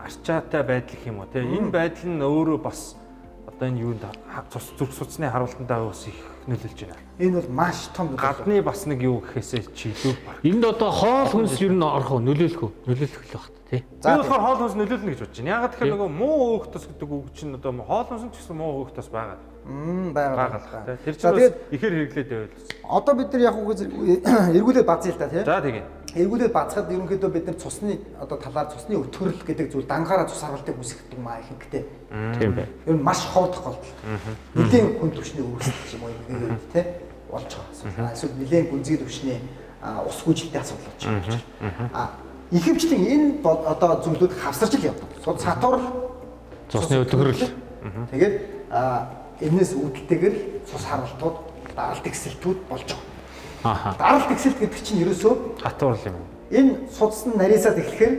арчаатай байдал гэх юм уу те. Энэ байдал нь өөрөө бас одоо энэ юунд цус зүрх судасны харуултандаа бас их нөлөөлж байна. Энэ бол маш том нөлөө. Гадны бас нэг юу гэхээсээ чи илүү баг. Энд одоо хоол хүнс ер нь орох уу? Нөлөөлөх үү? Нөлөөлөх л багт тий. За би болохоор хоол хүнс нөлөөлнө гэж бодож байна. Яагаад тэгэхээр нөгөө муу өөх тус гэдэг үг чинь одоо хоол хүнс ч гэсэн муу өөх тус байгаа. Байгаа. Тэр чинь бас ихээр хэрэглээд байвал. Одоо бид нар яг үгүй зэрэг эргүүлээд базъя л да тий. За тэгээ. Эргүүлээд базхад ерөнхийдөө бид нар цусны одоо талаар цусны өтгөрөл гэдэг зүйл дангаараа цус харуултыг үүсгэх юм аа ихэнхдээ. Тийм бай. Ер нь маш хов тохиолдолд. Нэлээд хүн түвшний өөрчлөлт юм уу юм тий болж байгаа асуудал. Эсвэл нэлээд гүнзгий түвшний ус гүйжилтийн асуудал болж байгаа. А ихэвчлэн энэ одоо зүйлүүд хавсарч л явдаг. Сатуур цусны өтгөрөл. Тэгээд энэс үүдэлтэйгээр цус харуултууд, даралт ихсэлтүүд болж байгаа. Аха. Даралт ихсэлт гэдэг чинь ерөөсөө хатуурл юм. Энэ судас нь нарийсаад эхлэхээр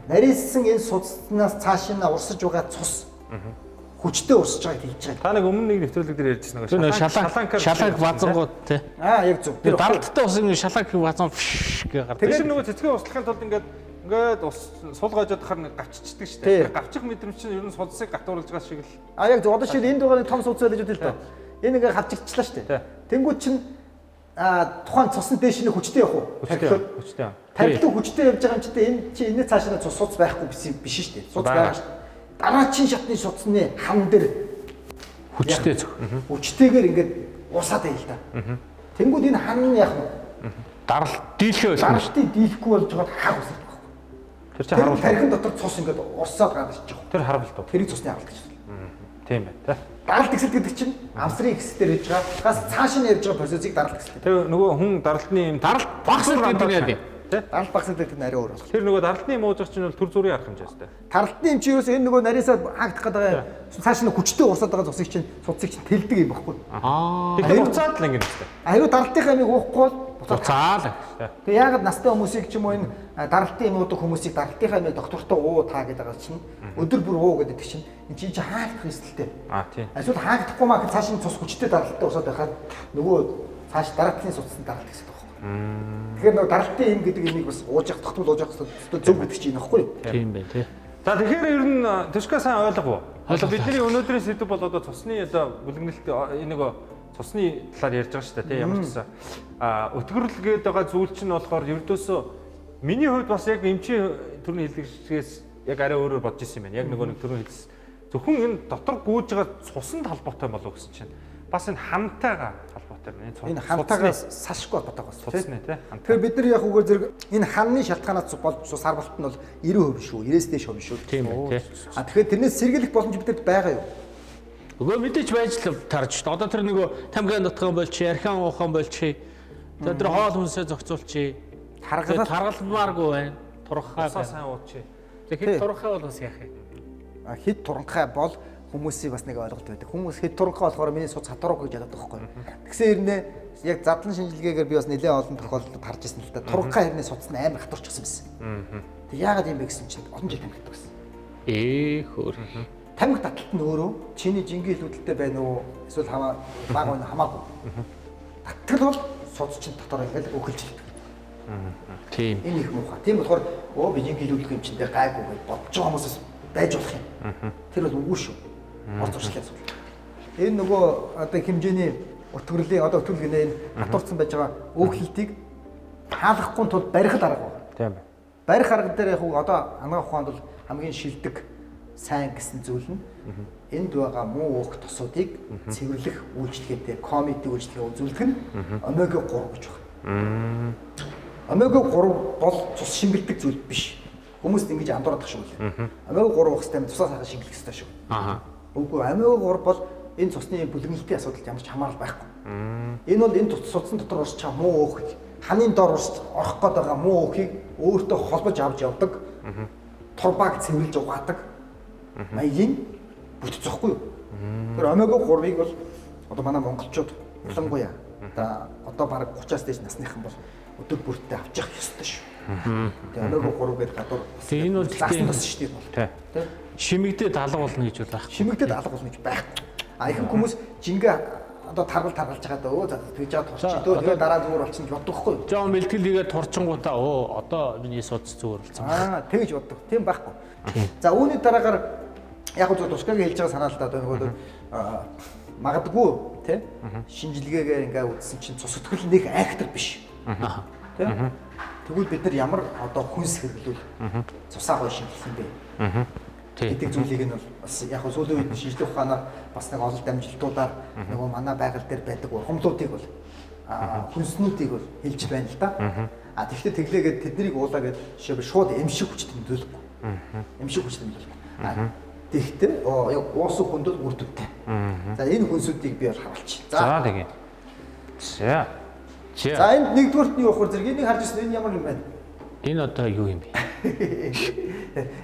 нарийссан энэ судснаас цааш нь урсаж байгаа цус хүчтэй урсаж байгааг хэлж байгаа. Та нэг өмнө нэг нэвтрүүлэг дээр ярьжсэн нэг шаланк базангууд тий. Аа яг зөв. Тэр даралттай ус ингэ шаланк базан гэ гардаг. Тэр нөгөө цэцгээ услахын тулд ингээд ингээд ус сул гожоод хахаар нэг гавччихдаг шүү дээ. Тэр гавчих мэдрэмж чинь ер нь судсыг гатуурлаж байгаа шиг л. А яг зөв. Одоо шил энд байгаа нэг том судас байлж үтэл л доо. Энэ ингээд гавччихлаа шүү дээ. Тэнгүүд чинь тухайн цусны дээш нь хүчтэй явах уу? Хүчтэй. Тархилуу хүчтэй явж байгаа юм чи энэ чи энэ цааш нь цус суц байхгүй биш шүү дээ. Суц байгаа шүү дээ. Дараачин шатны суцны хан дээр хүчтэй зөв. Хүчтэйгээр ингээд уусаад байл та. Тэнгүүд энэ хан нь яах вэ? Даралт дийлхээ болох юм шүү. Даралтыг дийлэхгүй болж байгаад хаг үсэрдэг байхгүй. Тэр чинь харуулт. Тархин дотор цус ингээд урсаад гарч иж байгаа. Тэр харуулт уу? Тэрийг цусны харуулт гэж байна. Тийм байна тий. Даралт ихсэлт гэдэг чинь амсрын ихсэлтээр ярьж байгаа. Гас цааш нь ярьж байгаа процессыг даралт ихсэлт. Тэр нөгөө хүн даралтны юм даралт багсал гэдэг нь яа гэв? Даралт багсал гэдэг нь арай өөр болох. Тэр нөгөө даралтны юм ууж чинь бол төр зүрийн арга хэмжээстэй. Даралтны юм чи ерөөсөө энэ нөгөө нарийсаа хаагдах гэдэг байгаа цааш нь хүчтэй урсаад байгаа цусыг чинь судсыг чинь тэлдэг юм баггүй. Аа. Тэгэхээр буцаад л ингэ нэстэй. Ариу даралтынхаа амийг уухгүй бол буцаал. Тэгээ яагаад настай хүмүүсийг ч юм уу энэ даралтын юм уудаг хүмүүсийг даралтынхаа амийг доктортой уу та гэдэг байгаа чинь өдөр бүр уу гэдэг чинь энэ чинь хаагдах эрсдэлтэй. Аа тийм. Эсвэл хаагдахгүй маа гэхэд цааш нь цус хүчтэй даралттай урсаад байхад нөгөө цааш даралтын судсан даралт гэсэн байгаа байхгүй. Тэгэхээр нөгөө даралтын юм гэдэг имийг бас ууж явах тогтмол ууж явах хэрэгтэй зөв гэдэг чинь энэ байхгүй юу? Тийм байх тий. За тэгэхээр ер нь Төшка сайн ойлгов уу? Одоо бидний өнөөдрийн сэдэв бол одоо цусны одоо бүлэгнэлт энэ нөгөө цусны талаар ярьж байгаа шүү дээ тий ямар ч гэсэн. А өтгөрөл гээд байгаа зүйл чинь болохоор ердөөсөө миний хувьд бас яг эмчийн төрний хэллэгчгээс яг арай өөрөөр бодож исэн юм байна. Яг нөгөө нэг төрний хэлсэн. Зөвхөн энэ дотор гүйж байгаа цусанд холбоотой болов гэсэн чинь бас энэ хантайгаа холбоотой байна. Энэ хантайгаа сашгүй холбоотой байна. Цусны тий. Тэгэхээр бид нар яг үгээр зэрэг энэ ханны шалтгаанаас болж цус сарвалт нь бол 90% шүү, 90-ээс дээш хувь шүү. Тийм байна тий. А тэгэхээр тэрнээс сэргийлэх боломж бидэд байгаа юу? Өгөө мэдээж байж л тарж шүү. Одоо тэр нөгөө тамхи нутгаан болчих, архиан уухан болчих. Тэр хоол хүнсээ зохицуулчих. Таргалал таргалмааргүй байна. Туранхай байна. Сайн уучих. Тэг хэд туранхай бол бас яах юм? А хэд туранхай бол хүмүүсийн бас нэг ойлголт байдаг. Хүмүүс хэд туранхай болохоор миний суц хатураг гэж боддог байхгүй. Тэгсэн хэрнээ яг задлан шинжилгээгээр би бас нэлээд олон тохиолдолд харж ирсэн л да. Туранхай хэрнээ суц нь амар хатурчихсан байсан. Тэг яагаад юм бэ гэсэн чинь олон жил тамхидаг байсан. Хөөр. Тамхи таталт нь өөрөө чиний жингийн илүүдэлтэй байна уу? Эсвэл хамаа баг байна хамаагүй. Татгал бол суц чинь дотор ингээл өөхөлж ирдэг. Тийм. Энэ их муухай. Тийм болохоор өө би жингийн илүүдлэх юм чинь дээр гайгүй гэж бодож байгаа хүмүүсээс байж болох юм. Тэр бол үгүй шүү. Ор зуршлын асуудал. Энэ нөгөө одоо хэмжээний өтгөрлийн одоо өтгөрөл гинэ энэ хатуурсан байж байгаа өөхлөлтийг хаалгахгүй тулд барих л арга байна. Тийм байна. Барих арга дээр яг одоо анагаах ухаанд бол хамгийн шилдэг сайн гэсэн зүйл нь энд байгаа муу өөх тосуудыг цэвэрлэх үйлчилгээтэй комеди үйлчилгээ үзүүлэх нь омега 3 гэж байна. Омега 3 бол цус шингэлдэг зүйл биш. Хүмүүс ингэж андуурах шиг үлээ. Омега 3 уух хэрэгтэй, цусаа сайхан шингэлэх хэрэгтэй шүү. Аа. Үгүй омега 3 бол энэ цусны бүлэгнэлтийн асуудалд ямар ч хамаарал байхгүй. Энэ бол энэ цусны дотор орж байгаа муу өөх ханын дор орох гээд байгаа муу өхийг өөртөө холбож авч явдаг. Турбааг цэвэрлж угаадаг. Маягийн бүтц зөхгүй юу? Тэгэхээр омега 3-ыг бол одоо манай монголчууд ялангуяа одоо бараг 30-аас дээш насныхан бол өдөр бүртээ авчих ёстой шүү. Тэгээ омега 3 гэдэг гадуур Тэгээ энэ бол заасан тус шүү дээ бол. Тий. Шимэгдээд алга болно гэж бол байхгүй. Шимэгдээд алга болно гэж байхгүй. А ихэнх хүмүүс жингээ одоо таргал таргалж байгаа дөө за тэгж жаа турчих дөө тэгээ дараа зүгээр болчихно гэж боддог хгүй юу? Жоон бэлтгэл хийгээд турчингуудаа одоо миний судас зүгээр болсон. Аа тэгж боддог. Тийм байхгүй. За үүний дараагаар яг зөв тушкагийн хэлж байгаа санаа л да нөгөө магадгүй тий шинжилгээгээр ингээ үзсэн чинь цус өтгөл нэг айхтар биш. Тий? Тэгвэл бид нар ямар одоо хүнс хэрэглүүл цусаа гоё шингэлсэн бэ? Гэдэг зүйлийг нь бол бас яг хөө сүүлийн үед шинжлэх ухаанаар бас нэг олон дамжилтуудаар нөгөө манай байгаль дээр байдаг ургамлуудыг бол хүнснүүдийг бол хэлж байна л да. А тэгвэл тэглээгээд тэднийг уулаа гээд жишээ шууд эмшиг хүчтэй нөлөөлөхгүй. Эмшиг хүчтэй нөлөөлөхгүй. А тэгвэл яг уусан хүнд бол үр дүнтэй. За энэ хүнсүүдийг би бол харуулчих. За тэгээ. За. За энд нэгдүгüрт нь юу вэ? Зэрэг энийг харж ирсэн энэ ямар юм бэ? Энэ одоо юу юм бэ?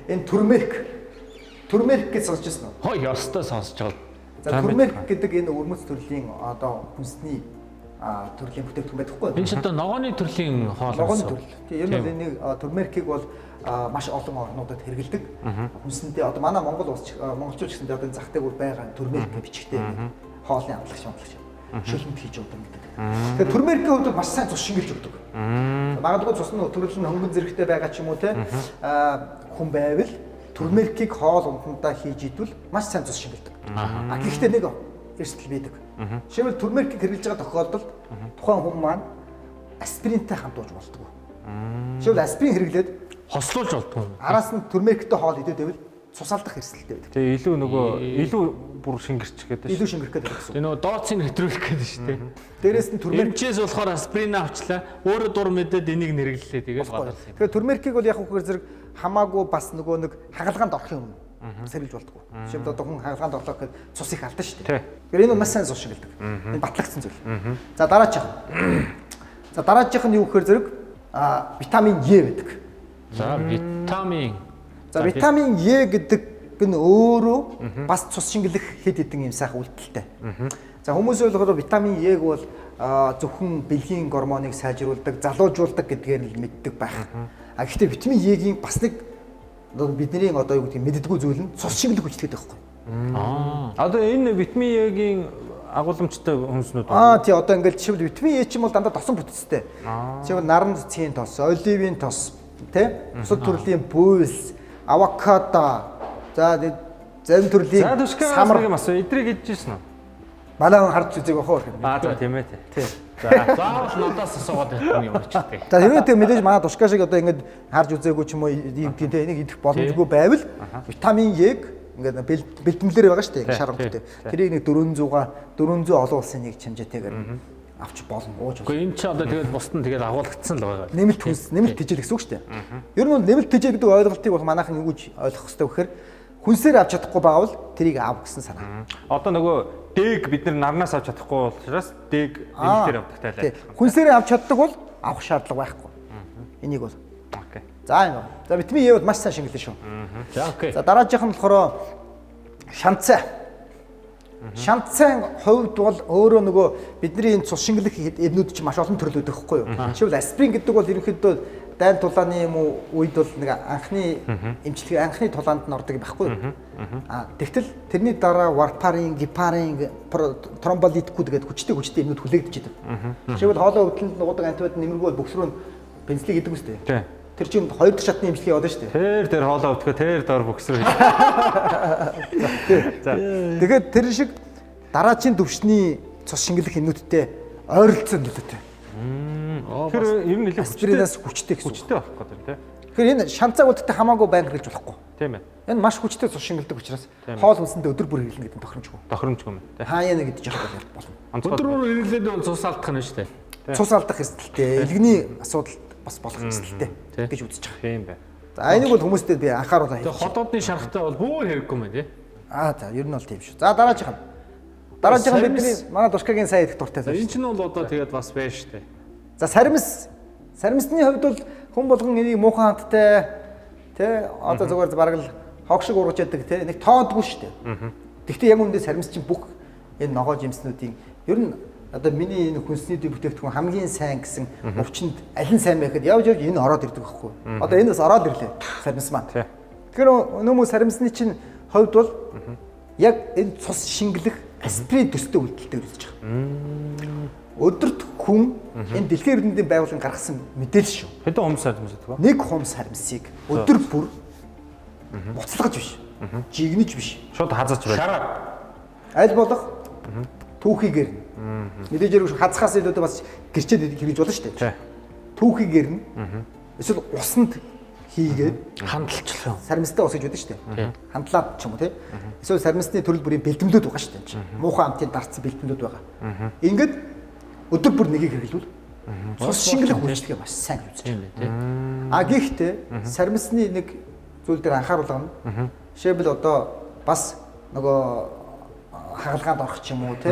Энэ турмерик. Турмерик гэж сонсч ирсэн үү? Хой ёстой сонсч байгаа. За турмерик гэдэг энэ өрмөц төрлийн одоо хүнсний төрлийн бүтээгдэхүүн байдаг хгүй юу? Энэ ч одоо ногооны төрлийн хоол. Ногооны төрөл. Тийм ер нь бол энийг турмерикийг бол маш олон орнуудад хэрэглэдэг. Хүнсэндээ одоо манай Монгол улс монголчууд ч гэсэндээ одоо энэ зах зээгүүр байгаа турмерик гэж бичгтэй хоолны амтлагч шөлмөд хийж удаг гэдэг. Тэгэхээр турмерикийн хувьд маш сайн цус шингэлж өгдөг. Магадгүй цус нь төрөл нь хөнгөн зэрэгтэй байгаа ч юм уу те хүн байвал турмерикийг хоол ундандаа хийж идвэл маш сайн цус шингэлдэг. А гэхдээ нэг эрсдэл байдаг. Жишээлбэл турмерикийг хэрэглэж байгаа тохиолдолд тухайн хүн маань аспиринтэй хамт ууж болдгоо. Жишээлбэл аспирин хэрэглээд хослуулж болдгоо. Араас нь турмериктэй хоол идээд байвал цус алдах эрсдэлтэй байдаг. Тэгээ илүү нөгөө илүү бүр шингэрч гэдэг шүү. Илүү шингэрэх гэдэг гэсэн. Тэгээ нөгөө дооцыг нэвтрүүлэх гэдэг шүү дээ. Дээрээс нь турмерик эмчээс болохоор аспирин авчлаа. Өөрөө дур мэдээд энийг нэрэглэлээ тэгээд гадаалсан. Тэгэхээр турмерикийг бол яг үхээр зэрэг хамаагүй бас нөгөө нэг хагалгаанд орохын өмнө сэргийлж болдгоо. Жишээлбэл одоо хүн хагалгаанд орлоо гэхэд цус их алдана шүү дээ. Тэгэхээр энэ бол маш сайн цус шингэлдэг. Энэ батлагдсан зүйл. За дараачих. За дараачих нь юу гэхээр зэрэг витамин Е байдаг. За витамин. За витамин Е гэдэг нь өөрөө бас цус шингэлэх хэд хэдэн юм сайхан үйлдэлтэй. За хүмүүс ойлгохоор витамин Е-г бол зөвхөн бэлгийн гормоныг сайжруулдаг, залуужуулдаг гэдгээр л мэддэг байх. А гэхдээ витамин Е-гийн бас нэг бидний одоо юу гэдгийг мэддэггүй зүйл нь цус шингэлэх хүчтэй байхгүй. Одоо энэ витамин Е-гийн агуулмжтай хүнснүүд байна. Тий одоо ингээл жишээлбэл витамин Е чинь бол дандаа тосон бүтцтэй. Жишээлбэл наран цэцгийн тос, оливын тос, тий? Бусад төрлийн бүүс, авокадо, за зарим төрлийн самар юм асуу. Эдрийг идчихсэн үү? Манай хүн харж үзег бах уу гэх юм. За тийм ээ. Тий. За заавал надаас асуугаад байх юм ч гэдэг. За хэрвээ тэг мэдээж манай тушка шиг одоо ингэж харж үзээгүй ч юм уу юм тийм те энийг идэх боломжгүй байвал витамин Е-г ингээд бэлтгэлээр байгаа шүү дээ шар өнгөтэй. Тэрийг нэг 400 олон улсын нэг чимжээтэйгээр авч болно ууж болно. Гэхдээ энэ чи одоо тэгэл бусд нь тэгэл агуулгдсан л байгаа. Нэмэлт хүнс, нэмэлт тэжээл гэсэн үг шүү дээ. Ер нь бол нэмэлт тэжээл гэдэг ойлголтыг бол манайхан юу гэж ойлгох ёстой гэхээр хүнсээр авч чадахгүй байгаа бол тэрийг ав гэсэн санаа. Одоо нөгөө дэг бид нар нарнаас авч чадахгүй учраас дэг нэмэлтээр авдагтай л. Хүнсээр авч чаддаг бол авах шаардлага байхгүй. Энийг бол. Окей. За энэ. За витамин Е бол маш сайн шингэлэн шүү. За окей. За дараагийнх нь болохоор шанцай. Шанцайн хувьд бол өөрөө нөгөө бидний энэ цус шингэлэх эднүүд чинь маш олон төрөл байдаг хгүй юу. Жишээлбэл аспирин гэдэг бол ерөнхийдөө дайн тулааны юм уу үед бол нэг анхны эмчилгээ анхны тулаанд нь ордог байхгүй юу. Тэгтэл тэрний дараа варфарин, гепарин, тромболитикүүд гэдэг хүчтэй юмнууд хүлээгдэж идэв. Жишээлбэл хоолой өвдөлтөнд нуудаг антибиотик нэмэргүй бол бөхс рүү пенцлийг идэг үстэй. Тэр чинь хоёр дахь шатны эмчилгээ яваад шүү дээ. Тэр хоолой өвдөхөө тэр дор бөхс рүү. За. Тэгээд тэр шиг дараачийн төвшний цус шингэлэх юмнуудтай ойролцоо нөлөөтэй. Тэр ер нь илүү аспиринаас хүчтэй гэсэн. Хүчтэй болох гэдэг тийм. Тэгэхээр энэ шанцааг бол тэгтээ хамаагүй байнга хэрэглэж болохгүй. Тийм ээ. Энэ маш хүчтэй цус шингэлдэг учраас хоол хүнсэндээ өдөр бүр хэрэглэнэ гэдэг нь тохиромжгүй. Тохиромжгүй юм тийм. Хаяа нэг идэж явах болно. Өдөр бүр хэрэглээд бол цус алдах нь шүү дээ. Цус алдах эрсдэлтэй, элэгний асуудал бас болох эрсдэлтэй гэж үзэж байгаа. Тийм байна. За энийг бол хүмүүстэй би анхааруулаа хэлж. Хотоодны шарахтай бол бүр хэрэггүй юм тий. За ер нь бол тийм шүү. За дараагийнх нь. Дараагийнх нь бидний манай Душкагийн сайн идэх дуртай зүйл. Энэ чинь бол одоо тэгээд бас байна шүү дээ. За саримс. Саримсны хувьд бол хүн болгон энийг муухан хамттай тий одоо зүгээр бараг л хог шиг ургаж яадаг тий нэг тоодгүй шүү дээ. Гэхдээ яг үүндээ саримс чинь бүх энэ ногоо жимснүүдийн ер нь одоо миний энэ хүнсний бүтээгдэхүүн хамгийн сайн гэсэн өвчнөд аль нь сайн бэ гэхэд явж явж энэ ороод ирдэг байхгүй. Одоо энэ бас ороод ирлээ саримс маань. Тэгэхээр нөмө саримсны чинь хувьд бол яг энэ цус шингэлэх аспирин төстэй үйлдэлтэй үргэлж байгаа. Өдөрт хүн энэ дэлхийн эрдэмтдийн байгууллагын гаргасан мэдээлэл шүү. Хэдэн хумс саримс гэдэг вэ? Нэг хумс харимсыг өдөр бүр буцалгаж биш. Жигнэж биш. Шууд хазаж байж. Шараад. Аль болох түүхийгээр нь. Мэдээж хэрэг хазахаас илүүтэй бас гэрчээд хэрэгж болно шүү дээ. Түүхийгээр нь. Эсвэл усанд хийгээд хандалчлаа. Саримстай ус гэж байдаг шүү дээ. Хандлаад ч юм уу тий. Эсвэл саримсны төрөл бүрийн бэлтгэлүүд байгаа шүү дээ. Муухай амтын дарцсан бэлтгэлүүд байгаа. Ингээд өдөр бүр нэгийг хэрэглүүл цус шингэлэх үйлчлэгээ маш сайн үзэж Тийм байна. ээ тий. А гэхдээ саримсны нэг зүйл дээр анхааруулга нь жишээлбэл одоо бас нөгөө хагалгаанд орох ч юм уу тий.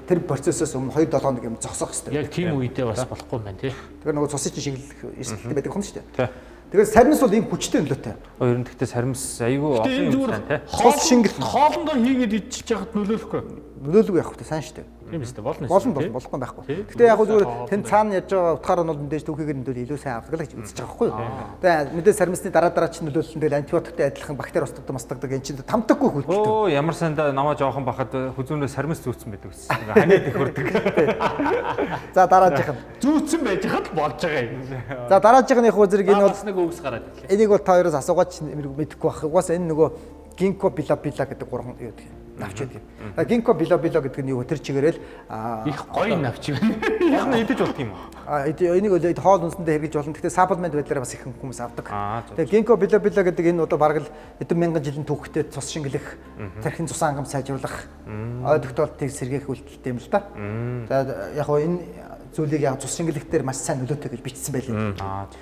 Тэр процессоос өмнө 2-7 хоног юм зогсоох хэрэгтэй. Яг тийм үедээ бас болохгүй юм байна тий. Тэгэхээр нөгөө цусыг чинь шингэлэх эрсдэлтэй байдаг юм шүү дээ. Тий. Тэгэхээр саримс бол ийм хүчтэй нөлөөтэй. Ер нь гэхдээ саримс айгүй олон Гэтэ энэ юм зүгээр сайн тий. Цус шингэлэх хоолндоо хийгээд идчихэж яхад нөлөөлөхгүй. Нөлөөлөг явах хэрэгтэй сайн шүү дээ. Тийм үстэй болно. Болно болно болохгүй байхгүй. Гэтэ яг хөө зүгээр тэн цаана ярьж байгаа утгаар нь бол мэдээж түүхийгээр нөлөөл илүү сайн авдаг л гэж үзэж байгаа байхгүй юу. Тэгээ мэдээж саримсны дараа дараа чинь нөлөөлөл нь тэгэл антибиотиктэй адилхан бактери устгадаг мастагдаг энэ чинь тамтаггүй хөлтөлтэй. Өө ямар сандаа намаа жоохон бахад хүзүүнээ саримс зүүцсэн байдаг гэсэн. Ингээ ханиад их хүрдэг. За дараагийнх нь. Зүүцсэн байж хад болж байгаа юм. За дараагийнх нь яг хөө зэрэг энэ бол бас нэг үгс гараад ирлээ. энийг бол та хоёроос асуугаад ч мэдэхгүй байх. Угаасаа энэ нөгөө гинко билобила гэдэг гурван юу гэдэг юм. Навч гэдэг юм. За гинко билобила гэдэг нь юу вэ? Тэр чигээрэл Их гоё навч юм. Яг нь идэж болдго юм уу? Энийг бол хоол хүнсэндээ хэрэгж болно. Гэхдээ саплмент байдлаараа бас их хүмүүс авдаг. Тэгээ Тэгээ гинко билобила гэдэг энэ одоо бараг л хэдэн мянган жилийн түүхтэй цус шингэлэх, тархин цусан ангам сайжруулах, ой тогтоолтыг сэргээх үйлдэлтэй юм л да. За яг гоо энэ зүйлийг яг цус шингэлэх дээр маш сайн нөлөөтэй гэж бичсэн байлээ.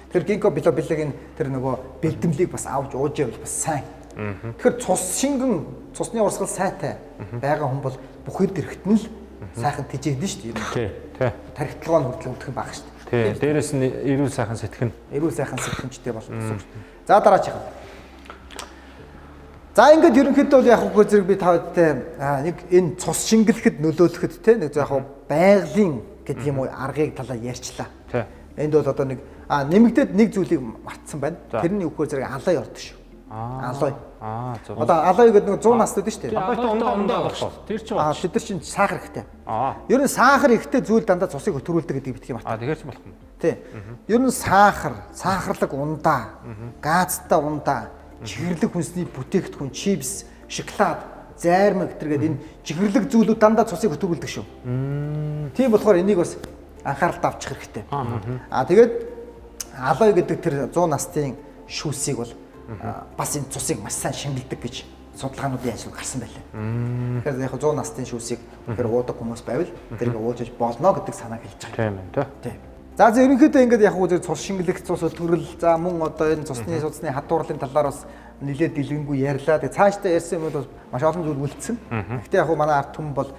Тэгэхээр гинко билобилагийн тэр нөгөө бэлтгэлийг бас авч ууж явал бас сайн. Тэгэхээр цус шингэн цусны урсгал сайтай байгаа хүн бол бүхэд эрэхтэн л сайхан тэжээгдэн шүү дээ. Тий. Тий. Тархитлагоо нь хүртэл өвдөх юм баг шүү дээ. Тий. Дээрэс нь эрүүл сайхан сэтгэн. Эрүүл сайхан сэтгэмжтэй болно гэсэн үг. За дараачих. За ингээд ерөнхийдөө бол яг үгүй зэрэг би та бүдтэй нэг энэ цус шингэлэхэд нөлөөлөхөд те нэг яг байгалийн гэдэг юм уу аргыг талаа ярьчлаа. Тий. Энд бол одоо нэг нэмэгдээд нэг зүйлийг мартсан байна. Тэр нь үгүй зэрэг алай ордог шүү. Алой. Зөв. Одоо алой гэдэг нэг 100 настай байдаг шүү дээ. Алойтой ундаа болох шүү. Тэр чинь Тэд нар чинь сахар ихтэй. Ер нь сахар ихтэй зүйл дандаа цусыг өтөрүүлдэг гэдгийг битгий мартаа. Тэгэхээр ч болох юм. Тий. Ер нь сахар, сахарлаг ундаа, газтай ундаа, чихэрлэг хүнсний бүтээгдэхүүн, чипс, шоколад, зайрмаг гэтэргээд энэ чихэрлэг зүйлүүд дандаа цусыг өтөрүүлдэг шүү. Тийм болохоор энийг бас анхааралд авчих хэрэгтэй. Тэгээд алой гэдэг тэр 100 настын шүүсийг бол бас энэ цусыг маш сайн шингэлдэг гэж судалгаануудын ажил гарсан байлаа. Тэгэхээр яг 100 настын шүүсийг тэгэхээр уудаг хүмүүс байвал тэрийг ууж болно гэдэг санааг хэлж байгаа. Тийм ээ, тий. За ерөнхийдөө ингээд яг үгүй цус шингэлэх, цус өтгөрөл, за мөн одоо энэ цусны судасны хадуурлын талаар бас нэлээд дэлгэнгүй ярьлаа. Тэгээ цаашдаа ярьсан юмуд бас маш олон зүйл үлдсэн. Гэхдээ яг манай ард түмэн бол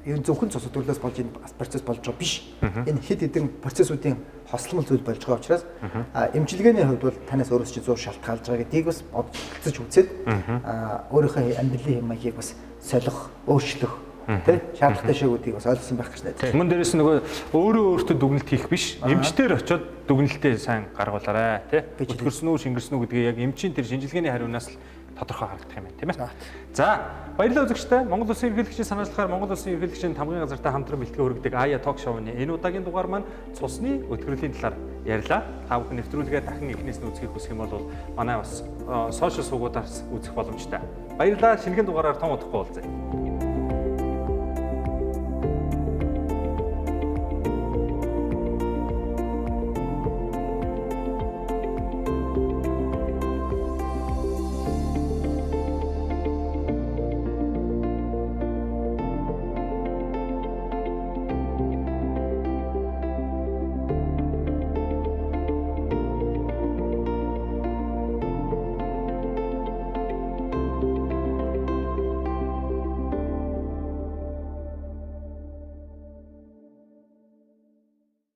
ер нь зөвхөн цус өтгөрлөөс болж энэ процесс болж байгаа биш. Энэ хэд хэдэн процессуудын хосломол зүйл болж байгаа учраас эмчилгээний хувьд бол танаас өөрөөс чи зур шалтгаалж байгаа гэдгийг бас бодолцож үзээд өөрийнхөө амьдралын хэм маягийг бас солих, өөрчлөх тий шаардлагатай шийгүүдийг бас ойлгосон байх гэж найдаж. Мөн дээрээс нөгөө өөрөө өөртөө дүгнэлт хийх биш. Эмчтэр очиод дүгнэлтээ сайн гаргуулаарай тий. Өтгөрсөн үү, шингэрсэн үү гэдгийг яг эмчийн тэр шинжилгээний хариунаас л тодорхой харагдах юм байна, тийм ээ. За, баярлалаа үзэгчдээ. Монгол Улсын ерөнхийлөгчийн санаачлагаар Монгол Улсын ерөнхийлөгчийн тамгын газартай хамтран бэлтгэн хүргэдэг Ая ток шоуны энэ удаагийн дугаар маань цусны өтгөрлийн талаар ярьлаа. Та бүхэн нэвтрүүлгээ дахин эхнээс нь үзэхийг хүсэх юм бол манай бас сошиал сувгуудаас үзэх боломжтой. Баярлалаа. Шинэхэн дугаараар тун удахгүй уулзъя.